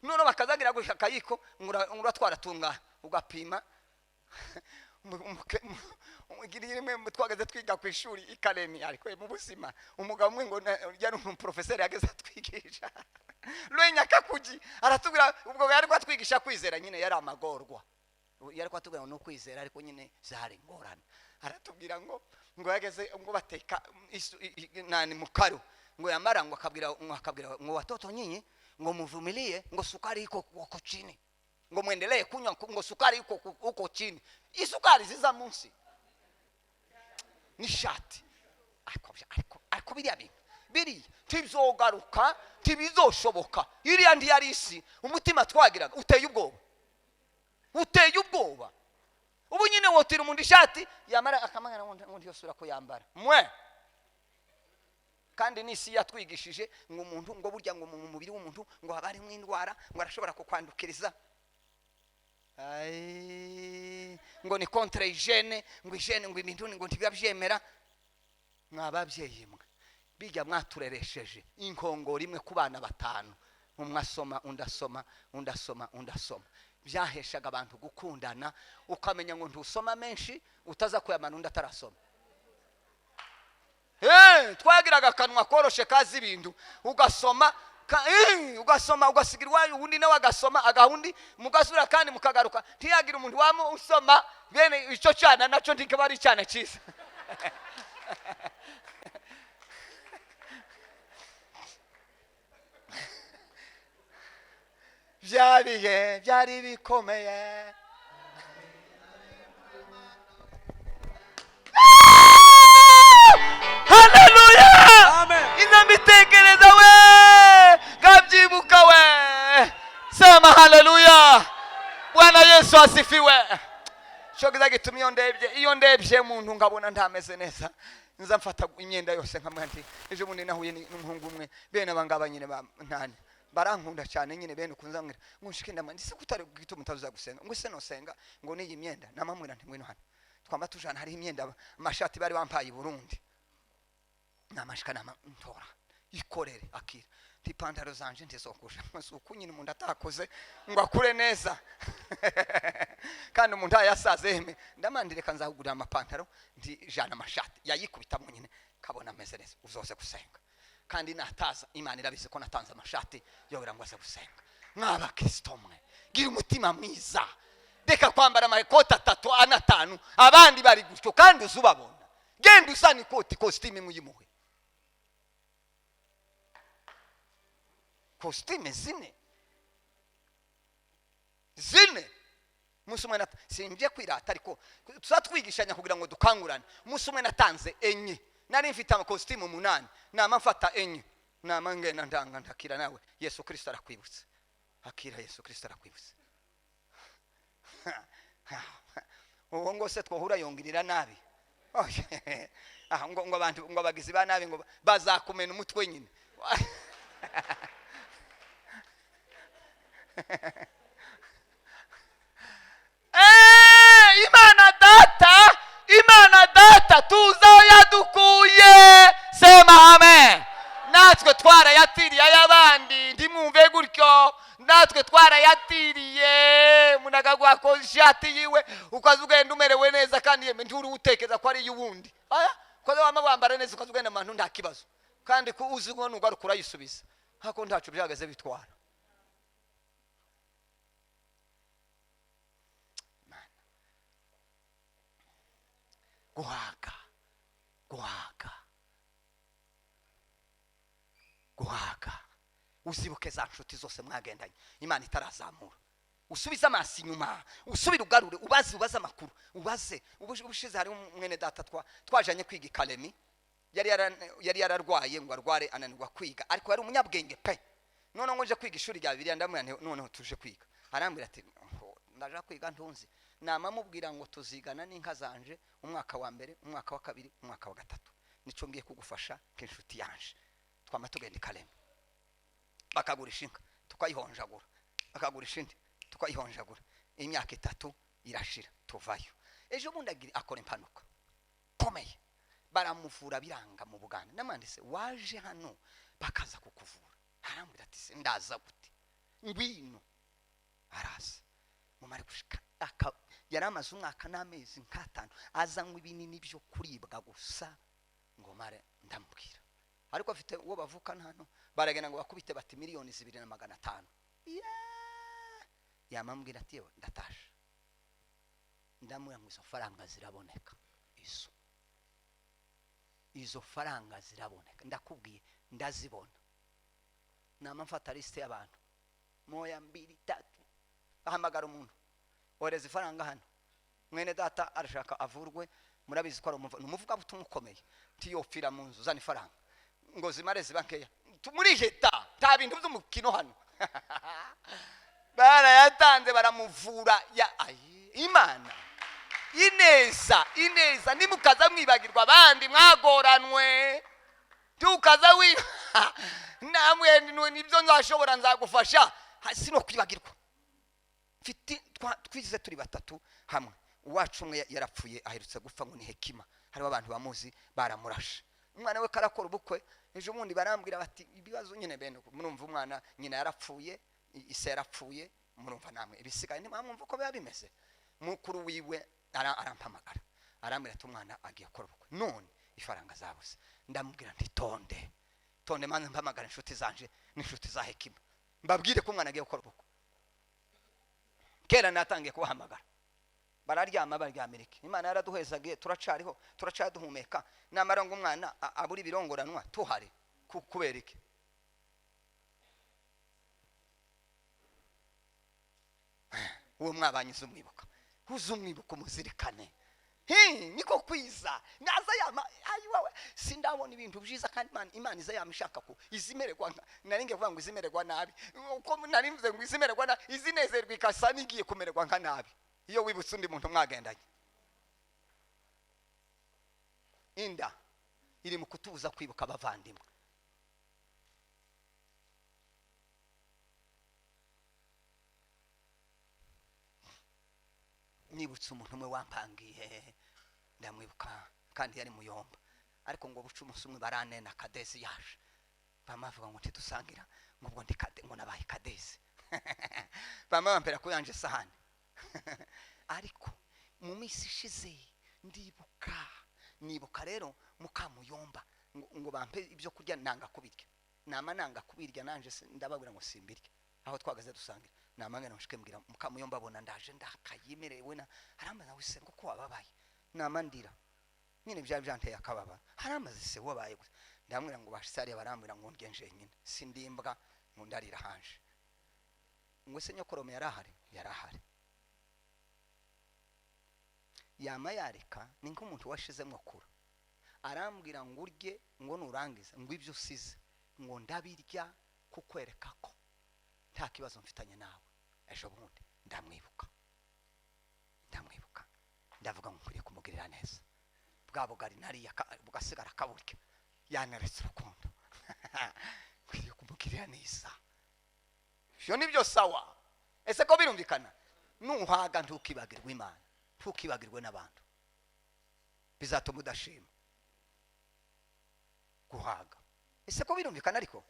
none bakazagira gutya akayiko ngo twaratunga ugapima. Rimwe twageze twiga ku ishuri ikaremi, ariko mu buzima umugabo umwe ngo yari umuprofeseri yageze atwigisha Lwenyakakuji, aratubwira ubwo yari kwatwigisha kwizera nyine yari amagorwa, yari kwatubwira ngo no kwizera ariko nyine zari ngorane. Aratubwira ngo Ngo yageze ngo bateka nani mukaro, ngo yamara ngo akabwira ngo watoto nyinyi ngo muvumilie, ngo sukari iko huko chini, ngo muendelee kunywa, ngo sukari iko huko chini. Isukari ziza munsi ni shati. Ariko biriya bintu biri tibizogaruka, tibizoshoboka. Iriya ndi yari isi umutima twagiraga uteye ubwoba, uteye ubwoba. Ubu nyine wotira umuntu ishati yamara akamangana ngo ntiyosura ko yambara mwe. Kandi nisi yatwigishije ngo umuntu ngo burya ngo mu mubiri w'umuntu ngo haba harimo indwara, ngo arashobora kukwandukiriza. Ai, ngo ni contre hygiene, ngo hygiene ngo ibintu ngo ntibabyemera. Mwababyeyi mwe bijya mwatureresheje inkongoro imwe ku bana 5, umwe asoma undi asoma undi asoma undi asoma. Byaheshaga abantu gukundana, ukamenya ngo ntusoma menshi utaza kuyamana undi atarasoma. Twagiraga akanwa koroshe kazi ibintu, ugasoma ugasoma ugasigira iwanyu, undi nawe agasoma agahundi, mugasura kandi mukagaruka. Ntiyagira umuntu wamo usoma bene icyo cyana nacyo ntikaba ari cyane cyiza. Byabihe byari bikomeye. Haleluya! Amen. Inambitekereza we ngabyibuka we. Sema haleluya. Bwana Yesu asifiwe. Cyo gituma iyo ndebye umuntu ngabona ntameze neza, nza mfata imyenda yose nkamwe nti ejo bundi nahuye n'umuhungu umwe bene abangaba nyine ba ntane barankunda cyane nyine bene ukunza ngira ngo nshike ndamwe ndise kutari gituma utaza gusenga, ngo se no senga ngo niyi myenda namamwira nti ngwino hano twamba tujana, hari imyenda amashati bari bampaye i Burundi namashika nama ntora ikorere akira nti pantaro zanje ntizokosha masuku nyine umuntu atakoze ngo akure neza. Kandi umuntu ayasaze heme ndamandire kanzahugurira amapantaro nti jana amashati yayikubitamo nyine kabona ameze neza uzoze gusenga. Kandi nataza Imana irabizi ko natanze amashati yobera ngo aze gusenga. Mwaba Kristo mwe gira umutima mwiza, reka kwambara amakoti 3 ana 5 abandi bari gutyo kandi uzubabona. Genda usana ikoti kositime muyimuhe, kositime zine. Umunsi umwe sinje kwirata ariko tuzatwigishanya kugira ngo dukangurane. Umunsi umwe natanze 4, nari mfite amakositimu 8, nama mfata 4, nama ngenda ndanga ndakira nawe Yesu Kristo arakwibutsa. Akira Yesu Kristo arakwibutsa. Uwo ngo se twohura yongirira nabi. Ngo abantu ngo abagizi ba nabi ngo bazakumena umutwe nyine. Imana data tuzaho yadukuye. Sema amen. Natwe twarayatiriye ay'abandi, ntimwumve gutyo. Natwe twarayatiriye. Umuntu akagwa ko ishati yiwe ukaza ugenda umerewe neza kandi yeme nturi utekereza ko ari iy'uwundi. Aya ukaza wama wambara neza ukaza ugenda ahantu nta kibazo, kandi ko uzi ngo nugaruka urayisubiza hako ntaco byahagaze bitwara. Guhaga guhaga guhaga. Uzibuke za nshuti zose mwagendanye Imana itarazamura, usubize amaso inyuma, usubire ugarure, ubaze amakuru, ubaze. Ubushize hari mwene data twajanye kwiga Ikalemi, yari yararwaye ngo arware ananirwa kwiga, ariko yari umunyabwenge pe. None ngo nje kwiga ishuri rya Bibiliya ndamubwira noneho tuje kwiga, arambwira ati ndaje kwiga ntunzi. Namamubwira ngo tuzigana n'inka zanje umwaka wa mbere, umwaka wa kabiri, umwaka wa gatatu, nico ngiye kugufasha nk'inshuti yanje. Twama tugenda Ikalemi, bakagurisha inka tukayihonjagura, bakagurisha indi tukayihonjagura, imyaka 3 irashira tuvayo. Ejo bundi akora impanuka komeye, baramuvura biranga mu Buganda. Namwanditse waje hano bakaza kukuvura, arambwira ati ndaza gute, ngwino. Araza mumare gushika yaramaze umwaka n'amezi nk'atanu azanywa ibinini byo kuribwa gusa ngo mare ndamubwira. Ariko afite uwo bavukana hano baragenda ngo bakubite bati 2,500,000. Yamambwira ati yewe ndatashe, ndamubwira ngo izo faranga ziraboneka izo. Izo faranga ziraboneka, ndakubwiye, ndazibona. Nama mfata liste y'abantu, moya, mbili, tatu, ahamagara umuntu, ohereza ifaranga hano, mwene data arashaka avurwe, murabizi ko ari umuvugabutumwa ukomeye, ntiyopfira mu nzu, uzana ifaranga ngo zimare ziba nkeya muri jeta, nta bintu by'umukino hano. Barayatanze, baramuvura. Ya Imana ineza, ineza, nimukaza mwibagirwa abandi mwagoranwe, tukaza wi namwe nibyo nzashobora, nzagufasha sino kwibagirwa. Mfite twize turi batatu hamwe, uwacu umwe yarapfuye, aherutse gupfa, ngo ni Hekima, hariho abantu bamuzi, baramurashe. Umwana we karakora ubukwe ejo bundi, barambwira bati ibibazo nyine bene murumva, umwana nyina yarapfuye, ise yarapfuye, murumva namwe ibisigaye ntimwamwumva uko biba bimeze. Mukuru wiwe arampamagara, arambwira ati umwana agiye gukora ubukwe none ifaranga zabuze. Ndamubwira nti tonde tonde, manze mpamagara inshuti zanje n'inshuti za Hekima, mbabwire ko umwana agiye gukora ubukwe. Kera natangiye kubahamagara, bararyama, baryamira iki? Imana yaraduhezagiye, turacariho, turacaduhumeka, namara ngo umwana abura ibirongoranwa tuhari kubera iki? Uwo mwabanye uzumwibuka, uzumwibuka, umuzirikane. Niko kwiza naza yama ayiwawe, sindabona ibintu byiza kandi Imana iza yamishaka ko izimererwa, nari ngiye kuvuga ngo izimererwa nabi, uko nari mvuze ngo izimererwa nabi, izinezerwa ikasa n'igiye kumererwa nka nabi iyo wibutse undi muntu mwagendanye. Inda iri mu kutubuza kwibuka abavandimwe. Nibutse umuntu umwe wampangiye, ndamwibuka kandi yari muyomba, ariko ngo buca umunsi umwe baranena Kadezi yaje, bamavuga ngo ntidusangira, ngo ubwo ndi Kade, ngo nabaye Kadezi. Bamabampera ko yanje sahani. Ariko mu minsi ishize ndibuka, nibuka rero mukamuyomba ngo bampe ibyo kurya, nanga kubirya, nama nanga kubirya, nanje ndababwira ngo simbirya, aho twagaze dusangira namangana nshike mbwira mukamuyomba, abona ndaje ndakayimerewe na arambaza wese ngo ko wababaye, nama ndira nyine byari byanteye akababa, aramaze se wabaye gusa, ndamwira ngo bashari barambwira ngo ngenje nyine sindimbwa ngo ndarira hanje, ngo se nyokorome yarahari, yarahari yama yareka, ni nk'umuntu washizemo kura, arambwira ngo urye ngo nurangiza ngo ibyo usize ngo ndabirya kukwereka ko nta kibazo mfitanye nawe. Ejo bundi ndamwibuka, ndamwibuka, ndavuga ngo nkwiriye kumugirira neza, bwa bugari nariya bugasigara kaburya, yaneretse urukundo, nkwiriye kumugirira neza. Ibyo nibyo sawa. Ese ko birumvikana? Nuhaga ntukibagirwe Imana, ntukibagirwe n'abantu, bizatuma udashima guhaga. Ese ko birumvikana? Ariko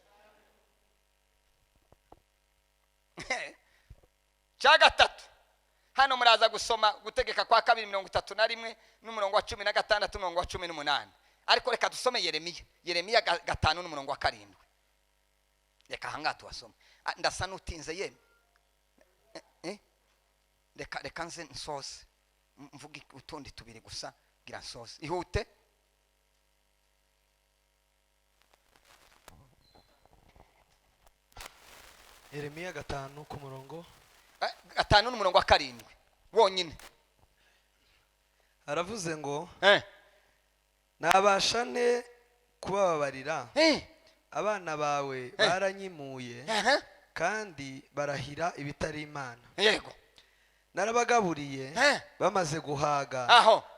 cya gatatu hano muraza gusoma Gutegeka kwa kabiri 31 n'umurongo wa 16 n'umurongo wa 18, ariko reka dusome Yeremiya, Yeremiya 5 n'umurongo wa 7. Reka ahangaha tuhasome, ndasa n'utinze yemwe, reka nze nsoze mvuge utundi tubiri gusa, ngira nsoze ihute. Yeremiya 5 ku murongo 5 n'umurongo wa 7 wonyine. Aravuze ngo nabasha nte kubababarira, abana bawe baranyimuye kandi barahira ibitari Imana. Yego, narabagaburiye bamaze guhaga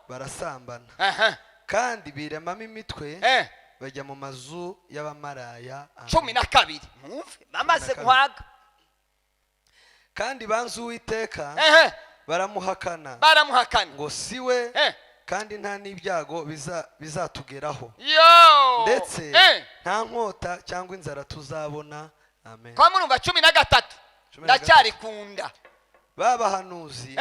barasambana, kandi biremamo imitwe bajya mu mazu y'abamaraya. 12 mwumve, bamaze guhaga kandi banze Uwiteka baramuhakana, baramuhakana ngo siwe, kandi nta n'ibyago bizatugeraho, ndetse nta nkota cyangwa inzara tuzabona. Amen. Kwa murumva 13 ndacyari kunda babahanuzi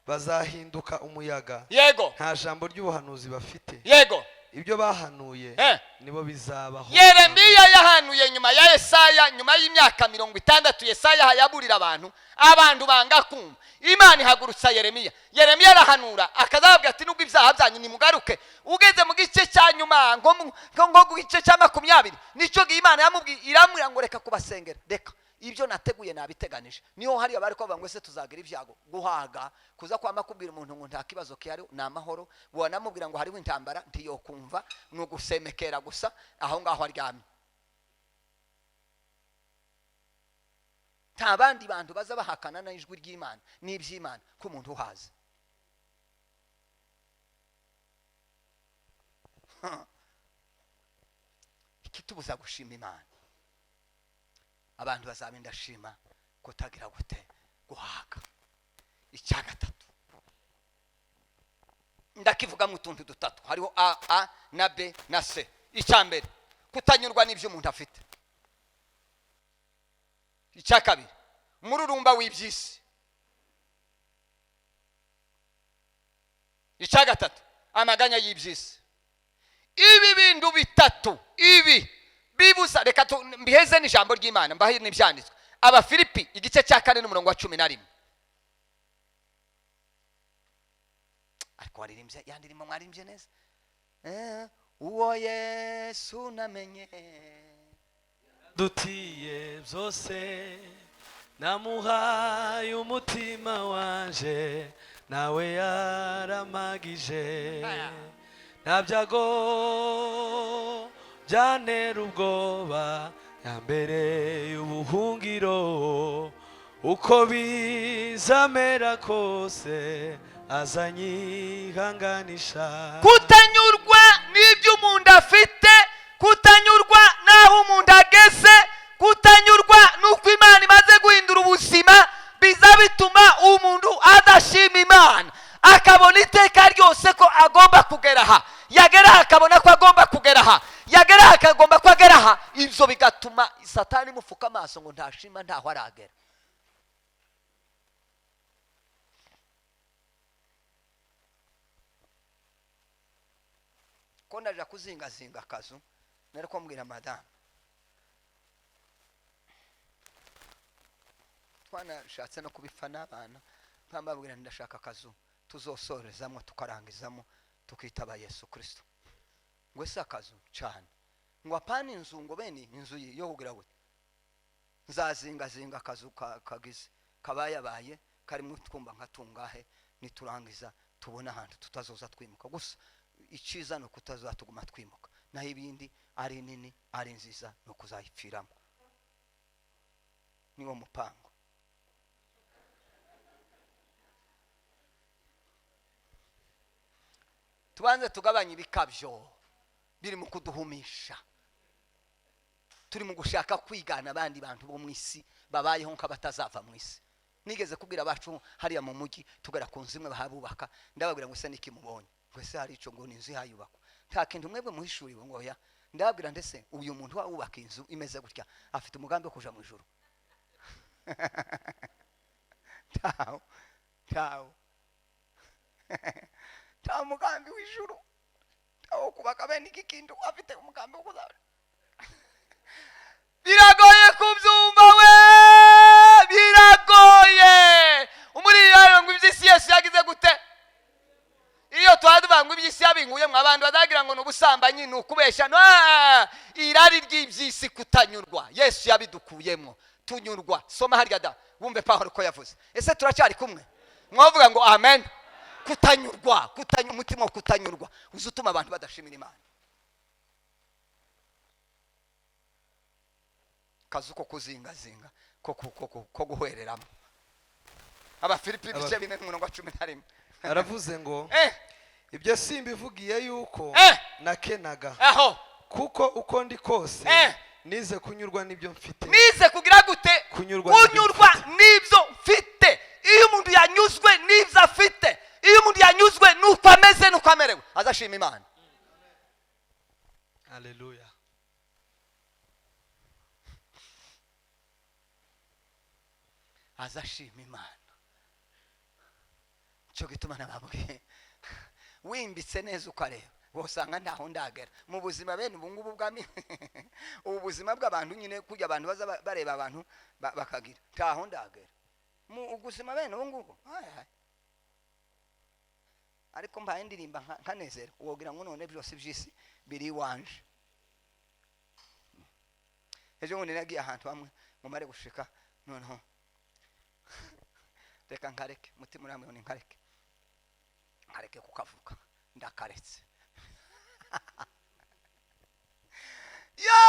bazahinduka umuyaga, yego, nta jambo ry'ubuhanuzi bafite, yego, Ibyo bahanuye nibo bizabaho. Yeremiya yahanuye nyuma ya Yesaya, nyuma y'imyaka 60 Yesaya yaburira abantu, abantu banga kumva. Imana ihagurutsa Yeremiya. Yeremiya arahanura akazababwira ati nubwo ibyaha byanyu nimugaruke. Ugeze mu gice cya nyuma nko mu gice cya 20 nicyo gihe Imana yamubwiye, iramubwira ngo reka kubasengera, reka ibyo nateguye nabiteganije. Niho hariya bari kuvuga ngo ese tuzagira ibyago, guhaga kuza kwama kubwira umuntu ngo nta kibazo kihari ni amahoro, wanamubwira ngo hariho intambara ntiyokumva, ni ugusemekera gusa aho ngaho aryamye. Nta bandi bantu baza bahakana n'ijwi ry'Imana n'iby'Imana ko umuntu uhaze. Ikitubuza gushima Imana, abantu bazaba indashima kutagira gute guhaga. Icya gatatu ndakivuga mu tuntu dutatu, hariho a a na b na c. Icya mbere, kutanyurwa n'ibyo umuntu afite. Icya kabiri, umururumba w'iby'isi. Icya gatatu, amaganya y'iby'isi. Ibi bintu bitatu ibi bibuza, reka mbiheze n'ijambo ry'Imana, mbahe n'ibyanditswe. Abafilipi igice cya 4 n'umurongo wa 11. Ariko waririmbye yandirimo, mwaririmbye neza. Uwo Yesu namenye dutiye byose, namuhaye umutima wanje, nawe yaramagije. Nta byago byantera ubwoba, yambere y'ubuhungiro, uko bizamera kose azanyihanganisha. Kutanyurwa n'ibyo umuntu afite, kutanyurwa n'aho umuntu ageze, kutanyurwa n'uko Imana imaze guhindura ubuzima, biza bituma umuntu adashima Imana, akabona iteka ryose ko agomba kugera aha, yagera aha akabona ko agomba kugera aha, yagera aha akagomba ko agera aha. Ibyo bigatuma Satani imufuka amaso ngo ntashima ntaho aragera. Ko ndaja kuzingazinga akazu, nari kumbwira madamu twanashatse no kubipfa n'abana, nkambabwira ndashaka akazu tuzosorezamo tukarangizamo tukitaba Yesu Kristo. Ngo ese akazu cyane, ngo apana inzu, ngo bene inzu yo kugira gute, nzazingazinga akazu kagize kabayabaye karimo twumba nka tungahe, niturangiza tubona ahantu tutazoza twimuka. Gusa iciza no kutazatuguma twimuka, naho ibindi ari nini ari nziza no kuzayipfiramo. Niwo mupango. Tubanze tugabanye ibikabyo biri mu kuduhumisha, turi mu gushaka kwigana abandi bantu bo mu isi babayeho nk'abatazava mu isi. Nigeze kubwira abacu hariya mu mujyi tugera ku nzu imwe bahabubaka, ndababwira ngo se niki mubonye, ngo ese hari ico ngo ni inzu ihayubakwa, nta kintu mwebwe muhishuriwe ngo oya. Ndababwira ndese uyu muntu wubaka inzu imeze gutya afite umugambi wo kuja mu ijuru? Tawo tawo nta mugambi w'ijuru, tawo kubaka bene iki kintu afite umugambi wo kuzaba. Biragoye kubyumva we, biragoye. Umuriro ngo iby'isi Yesu yagize gute? Iyo twaduva ngo iby'isi yabinguye mwa abantu bazagira ngo n'ubusambanyi ni ukubeshya. No, irari ry'iby'isi kutanyurwa Yesu yabidukuyemo, tunyurwa. Soma harya da wumve Pawulo ko yavuze. Ese turacyari kumwe? Mwavuga ngo amen. Kutanyurwa, umutima wo kutanyurwa uzutuma abantu badashimira Imana. Kazu ko kuzingazinga ko guhwereramo. Abafilipi ibice 4 umurongo wa 11 aravuze ngo ibyo simbivugiye yuko nakenaga, aho kuko uko ndi kose nize kunyurwa n'ibyo mfite. Nize kugira gute? Kunyurwa n'ibyo mfite. Iyo umuntu yanyuzwe n'ibyo afite, iyo umuntu yanyuzwe n'uko ameze n'uko amerewe, azashima Imana. Haleluya. Azashima Imana. Cyo gituma nababwiye, wimbitse neza ukareba Wosanga ntaho ndagera mu buzima bene ubu ngubu bwa ubu buzima bw'abantu nyine, kujya abantu baza bareba abantu bakagira ntaho ndagera mu ubuzima bene ubu ngubu. Ariko mbaye ndirimba nkanezera, wogira ngo none byose by'isi biri iwanje. Ejo bundi nagiye ahantu hamwe ngo mare gushika, noneho reka nkareke, mutima uramwe ni nkareke, nkareke kukavuga, ndakaretse. Ya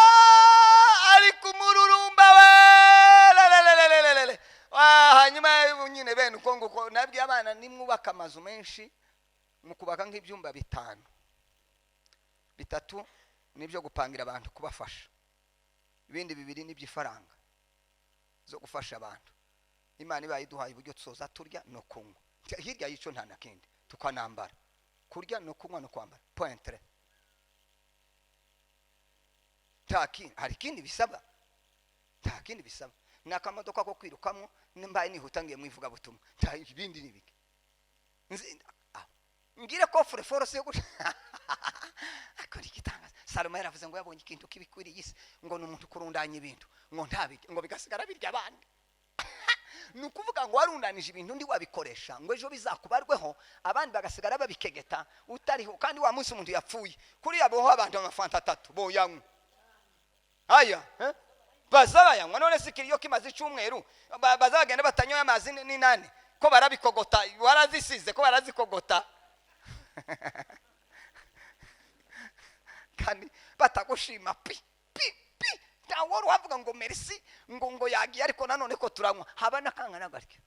ariko umururumba we lelelelelele. Hanyuma nyine bene uko nguko nabwiye abana, nimwubaka amazu menshi, mukubaka nk'ibyumba 5, 3 nibyo gupangira abantu kubafasha, ibindi 2 n'iby'ifaranga zo gufasha abantu. Imana ibaye iduhaye uburyo tuzoza turya no kunywa, hirya y'ico nta na kindi, tukanambara, kurya no kunywa no kwambara, pointre. Nta kindi, hari ikindi bisaba, nta kindi bisaba. N'akamodoka ko kwirukamwo, mbaye nihuta ngiye mu ivugabutumwa, nta ibindi ni bike. Ngire ko fure force yo akora igitangaza. Salomo yaravuze ngo yabonye ikintu kibikwiriye isi, ngo ni umuntu kurundanya ibintu, ngo ntabirye, ngo bigasigara birya abandi. Ni ukuvuga ngo warundanije ibintu undi wabikoresha, ngo ejo bizakubarweho, abandi bagasigara babikegeta utariho. Kandi wa munsi umuntu yapfuye, kuri abo ho abantu amafanta 3 boyanywa. Aya, bazabayanywa. None se ikiriyo kimaze icyumweru, bazagenda batanyoye amazi ni nani? Ko barabikogota, warazisize ko barazikogota. Kandi batagushima pi pi pi, ntawe wavuga ngo merci, ngo yagiye, ariko nanone ko turanywa haba nakangana gatyo.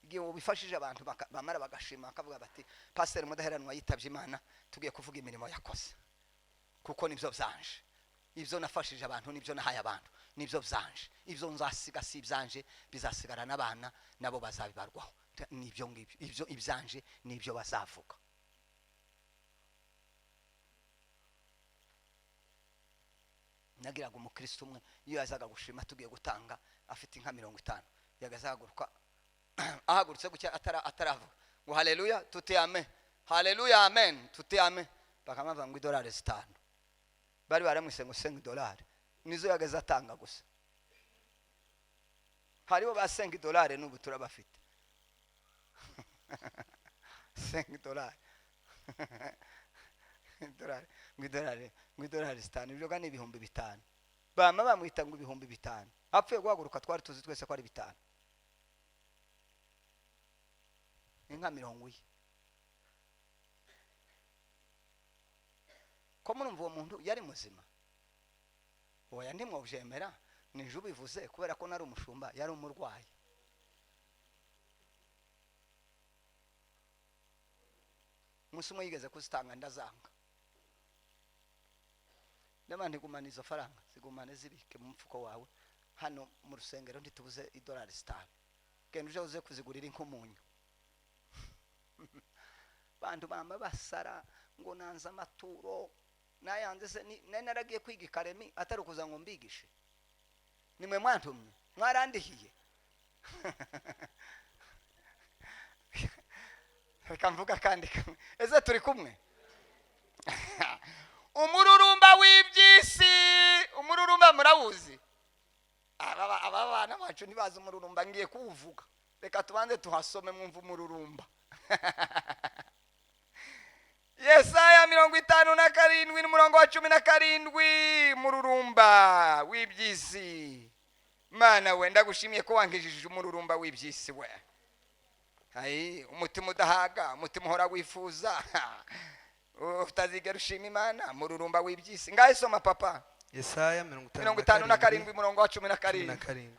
Igihe ubifashije abantu bamara bagashima, bakavuga bati Pasteur Mudaheranwa yitavye Imana, tugiye kuvuga imirimo yakoze, kuko nibyo byanje, ibyo nafashije abantu nibyo nahaye abantu nibyo byanje, ibyo nzasiga si ibyanje, bizasigara n'abana nabo bazabibarwaho, nibyo ngibyo, ibyo ibyanje nibyo bazavuga. Nagiraga umukristo umwe iyo yazaga gushima tugiye gutanga afite inka 50, yagazahaguruka ahagurutse gutya ataravuga ngo haleluya tuti amen, haleluya amen tuti amen, bakamava ngo idolari 5 bari baramwise ngo senga idolari, nizo yagaze atanga gusa. Haribo basenga idolari n'ubu turabafite. Senga idolari idolari ngo idolari ngo idolari 5, ibyo ni 5,000, bama bamwita ngo 5,000. Apfuye guhaguruka twari tuzi twese ko ari 5, inka 40. Ko murumva uwo muntu yari muzima? Oya, ntimwobyemera, nije ubivuze kubera ko nari umushumba, yari umurwayi. Umunsi umwe yigeze kuzitanga ndazanga, ndabona ntigumane izo faranga, zigumane zibike mu mfuko wawe, hano mu rusengero ntitubuze idolari 5, genda uje uze kuzigurira inkumunyu. Bantu bama basara ngo nanze amaturo, nayanze se nari naragiye kwiga ikaremi atari ukuza ngo mbigishe, nimwe mwantumye mwarandihiye. Reka mvuga kandi ese turi kumwe. Umururumba w'iby'isi, umururumba murawuzi? Aba bana bacu ntibazi umururumba, ngiye kuwuvuga, reka tubanze tuhasome mwumve umururumba. Yesaya 57 n'umurongo wa 17, umururumba w'iby'isi. Mana we, ndagushimiye ko wankijije umururumba w'iby'isi we. Ayi, umutima udahaga, umutima uhora wifuza, utazigera ushima Imana, umururumba w'iby'isi. Ngahe soma papa. Yesaya 57 umurongo wa 17.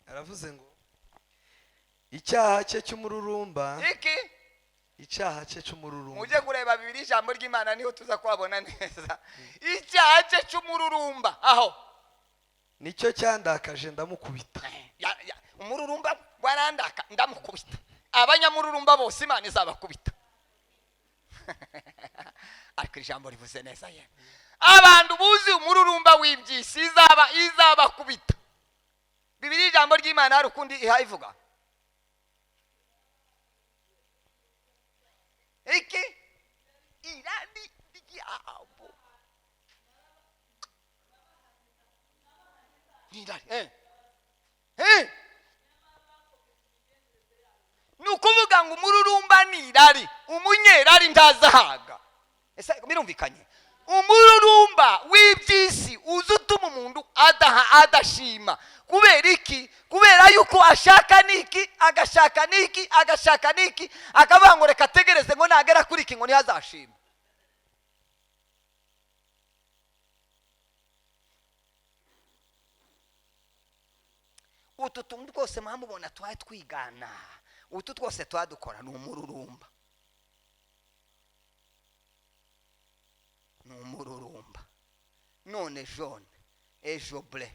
Aravuze ngo icyaha cye cy'umururumba, iki icyaha cye cy'umururumba. Mujye kureba bibiri ijambo ry'Imana niho tuza kwabona neza. Icyaha cye cy'umururumba aho nicyo cyandakaje ndamukubita. Umururumba warandaka ndamukubita. Abanyamururumba bose Imana izabakubita. Ariko ijambo rivuze neza ye. Abantu buzi umururumba w'iby'isi izabakubita. Bibiri ijambo ry'Imana hari ukundi ihayivuga. Yabo n'irari. Ni ukuvuga ngo umururumba ni irari, umunyerari ntazahaga. Ese birumvikanye? Umururumba w'iby'isi uza utuma umuntu adaha, adashima. Kubera iki? Kubera yuko ashaka niki, agashaka niki, agashaka niki, akavuga ngo reka ategereze ngo nagera kuri iki ngo niho azashima. Utu tuntu twose mwamubona twari twigana, utu twose twadukora ni umururumba, ni umururumba. None jaune, ejo bleu,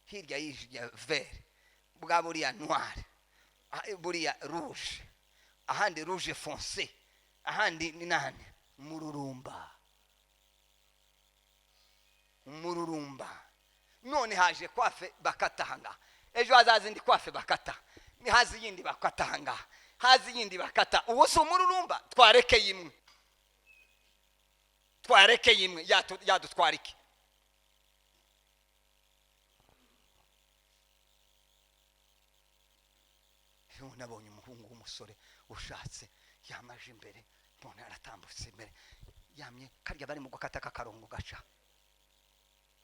hirya y'ijya vert, bwa buriya noir, buriya rouge, ahandi rouge foncé, ahandi ni nani? Umururumba, umururumba. None haje coiffe bakata ahangaha, ejo hazaza indi coiffe bakata, ni haza iyindi bakata ahangaha, haza iyindi bakata. Uwo si umururumba? Twarekeye imwe, twarekeye imwe, yadutwara iki? Ejo nabonye umuhungu w'umusore ushatse, yamaje imbere, mbona aratambutse imbere, yamye karya bari mu gukata k'akarongo gaca.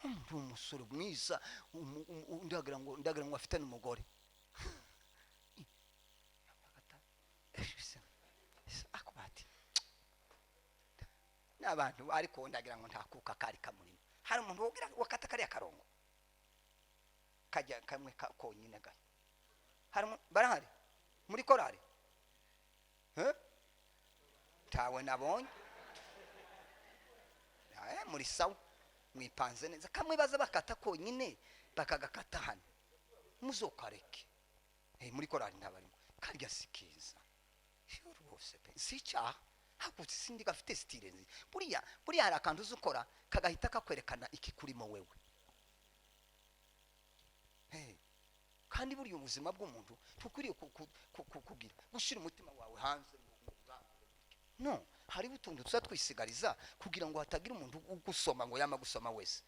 Umuntu w'umusore mwiza, ndagira ngo afite n'umugore. Akubati n'abantu, ariko ndagira ngo nta kuka kari kamurimo. Hari umuntu wogira wakata kariya karongo kajya kamwe konyine gato. Hari barahari muri korari? Ntawe nabonye. Muri sawa mwipanze neza, kamwe baza bakata konyine bakagakata hano, muzokareke. Muri korari ntabarimo. Karya si keza yo rwose pe, si icyaha, hakutse sindi gafite style nzi. Buriya hari akantu uzi ukora kagahita kakwerekana ikikurimo wewe. Kandi buriya ubuzima bw'umuntu ntukwiriye kugira gushyira umutima wawe hanze. No, hariho utuntu tuza twisigariza kugira ngo hatagira umuntu ugusoma ngo yama gusoma wese.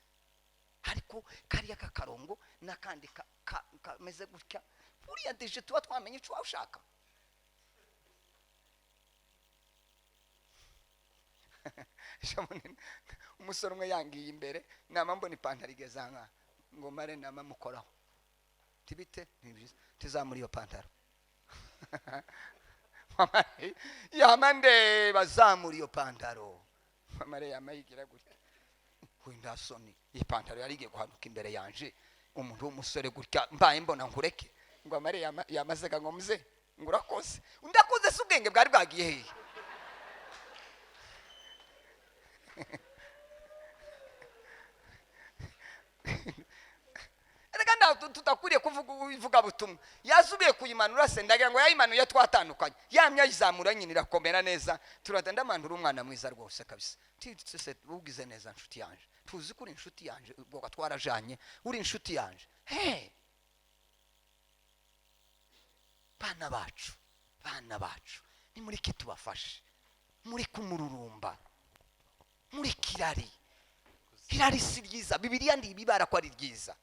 Ariko kariya kakarongo n'akandi kameze gutya, buriya deje tuba twamenye icyo ushaka. Umusore umwe yangiye imbere, nama mbona ipantaro igeze aha ngo mare nama mukoraho, tibite tizamura iyo pantaro. Yama ndeba zamura iyo pantaro, mama yama yigira gutya, wenda soni iyi pantaro yari igiye guhanuka imbere yanje, umuntu w'umusore gutya mbaye mbona nkureke ngo amare yamaseka ngo muze ngo urakoze, ndakoze se ubwenge bwari bwagiye hehe? Erega ntabwo tudakwiriye kuvuga ivugabutumwa. Yasubiye kuyimanura se, ndagira ngo yayimanuye twatandukanye, yamye ayizamura nyine irakomera neza. Turata ndamanura umwana mwiza rwose kabisa. Tse ugize neza nshuti yanje, tuzi ko uri inshuti yanje, ubwo twarajanye uri inshuti yanje. Hey, bana bacu, bana bacu, nimureke tubafashe, muri kumururumba, muri kirari. Irari si ryiza, Bibiliya ndi ibibara ko ari ryiza.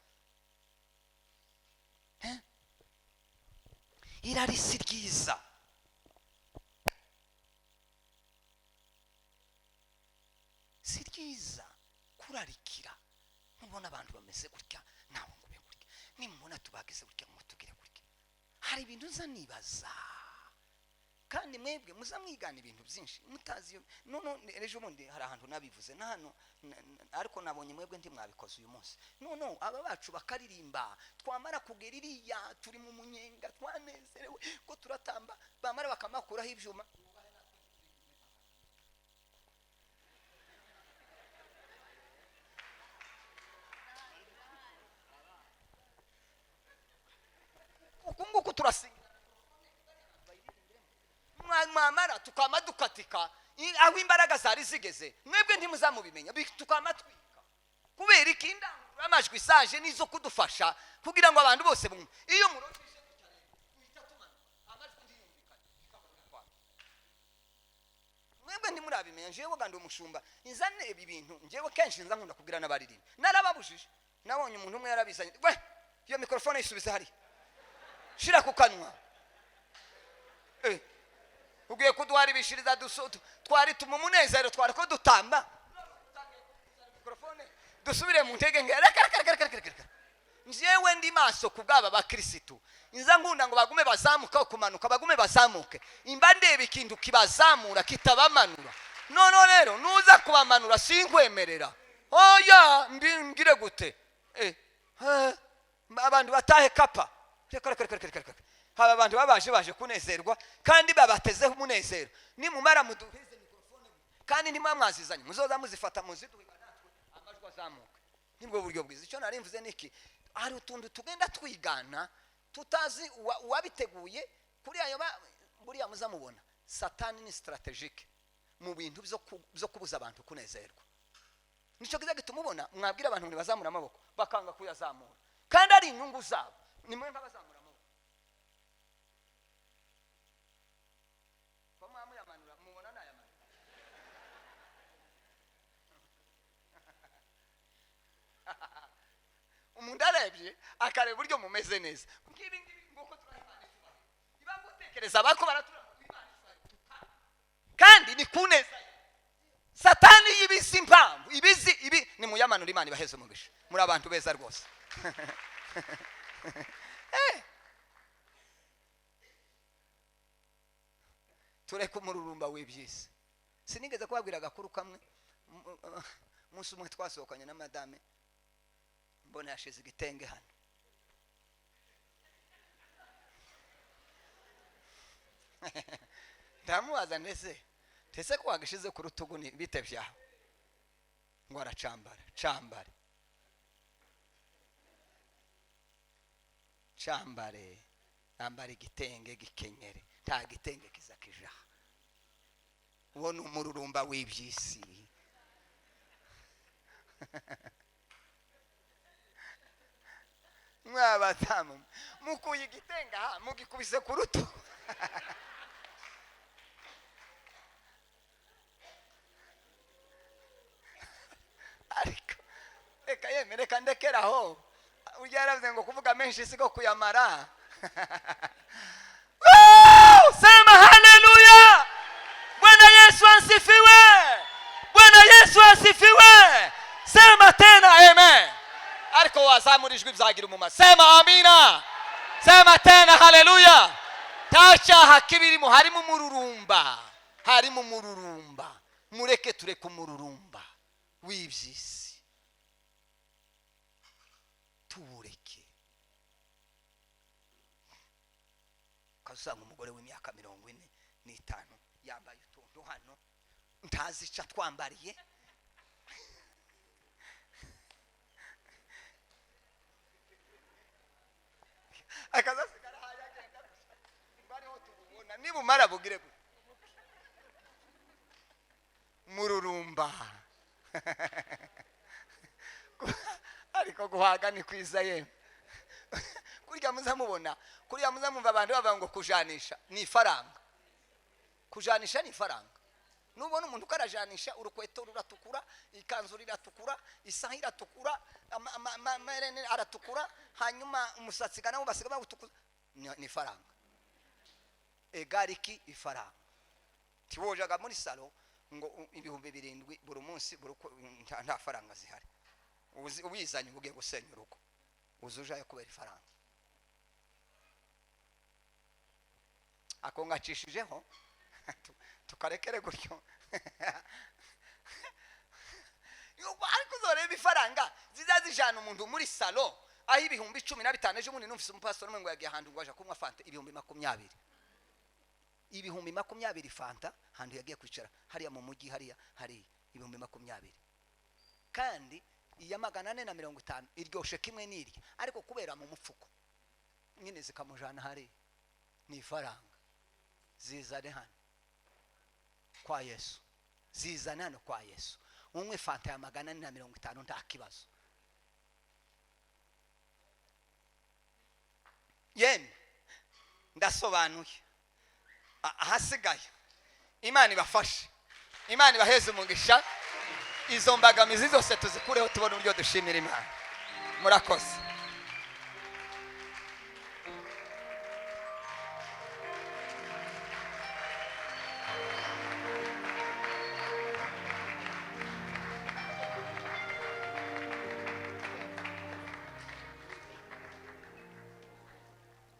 Irari si ryiza. Si ryiza kurarikira. Mubona abantu bameze gutya, nawe ngo ube gutya. Nimubona tubagize gutya, ngo tugire gutya. Hari ibintu nza nibaza. Kandi mwebwe muza mwigana ibintu byinshi mutazi. No ejo bundi hari ahantu nabivuze na hano, ariko nabonye mwebwe nti mwabikoze uyu munsi. No aba bacu bakaririmba, twamara kugera iriya turi mu munyenga twanezerewe ko turatamba, bamara bakamakuraho ibyuma. Uku nguku turasinga mwamara tukama dukatika aho imbaraga zari zigeze, mwebwe ntimuzamubimenya, tukama twika. Kubera iki? Indangururamajwi saje nizo kudufasha kugira ngo abantu bose bumve. Iyo muroteje gutya rero, uhita tumanuka, amajwi ntiyumvikane, bikabona kwaka. Mwebwe ntimurabimenya, njyewe gandi umushumba nzane ibi bintu, njyewe kenshi nza nkunda kubwira n'abaririmba, narababujije. Nabonye umuntu umwe yarabizanye, we iyo mikrofone yisubize hari shira ku kanwa, ugiye kuduhara ibishiriza twari tuma umunezero, twari ko dutamba mikrofone dusubire mu ntege nke. Reka reka reka reka reka, njyewe ndi maso ku bw'aba bakirisitu, nza nkunda ngo bagume bazamuka kumanuka, bagume bazamuke, imba ndeba ikintu kibazamura kitabamanura. None rero nuza kubamanura sinkwemerera, oya mbingire gute? Abantu batahe kapa, reka reka reka reka reka. Haba abantu babaje baje kunezerwa kandi babatezeho umunezero, nimumara muduheze mikrofone kandi ntimwamwazizanye, muzoza muzifata muziduhe natwe amajwi azamuka. Nibwo buryo bwiza. Icyo nari mvuze niki, hari utuntu tugenda twigana tutazi uwabiteguye. Kuri ayo buriya muzamubona Satani ni strategique mu bintu byo kubuza abantu kunezerwa. Nicyo kiza gituma ubona mwabwira abantu ngo bazamura amaboko bakanga kuyazamura, kandi ari inyungu zabo. Nimwe nk'abazamura amaboko ko mwamuyamanura mubona nayamanura. Umuntu arebye akareba uburyo mumeze neza, ngibi ngibi nguko turayimana iba gutekereza bako baratura kandi ni kuneza. Satani yibizi impamvu ibizi ibi ni muyamanura. Imana ibaheze umugisha, muri abantu beza rwose. Tureke umururumba w'ibyisi. Sinigeze kubabwira agakuru kamwe, umunsi umwe twasohokanye na madame, mbona yashize igitenge hano, ndamubaza ndetse ndetse ko wagishize ku rutugu ni bite byawe? Ngo aracambara, cambare cambare, ambara igitenge gikenyere, nta gitenge kiza kijaha. Uwo ni umururumba w'ibyisi. Mwabatamu mukuye igitenge aha mugikubise ku rutugu. Ariko reka yemere, reka ndekeraho. Urya yaravuze ngo kuvuga menshi siko kuyamara. Sema haleluya! Bwana Yesu asifiwe! Bwana Yesu asifiwe! Sema tena amen. Ariko wazamura ijwi byagira umumaro. Sema amina. Sema tena haleluya. Nta cyaha kibirimo, harimo umururumba, harimo umururumba. Mureke tureke umururumba w'ibyisi, tuwureke. Ukazusanga umugore w'imyaka 45 yambaye utuntu hano ntazi icyo atwambariye, akazasigara haya agenda ngo ariho tububona, nibumara bugire mururumba. Ariko guhaga ni kwiza yemwe. Kurya muzamubona, kurya muzamumva abantu bavuga ngo kujanisha ni ifaranga, kujanisha ni ifaranga. Nubona umuntu ukarajanisha, urukweto ruratukura, ikanzu riratukura, isaha iratukura, amarene aratukura, hanyuma umusatsi gana basiga bawutukuza, ni ifaranga. Egariki ifaranga. Tiwojaga muri salo ngo 7,000 buri munsi, nta faranga zihari. Ubizanye ugiye gusenya urugo, uzujayo kubera ifaranga. Ako ngacishijeho tukarekere gutyo. Ariko uzoreba ifaranga zizazijana umuntu muri salo aho 15,000. Ejo bundi numvise umupastor umwe ngo yagiye ahantu ngo aje kunywa fanta 20,000. 20,000 fanta, ahantu yagiye kwicara hariya mu mujyi hariya hari 20,000, kandi iya 450 iryoshe kimwe n'irya, ariko kubera mu mufuko nyine zikamujana hari ni ifaranga. Zizane hano kwa Yesu, zizane hano kwa Yesu, unywe fanta ya 450 nta kibazo. Yemwe ndasobanuye. Ahasigaye Imana ibafashe. Imana ibaheze umugisha. Izo mbagamizi zose tuzikureho, tubone uburyo dushimira Imana. Murakoze.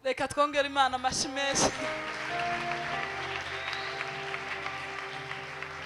Reka twongere Imana amashyi menshi.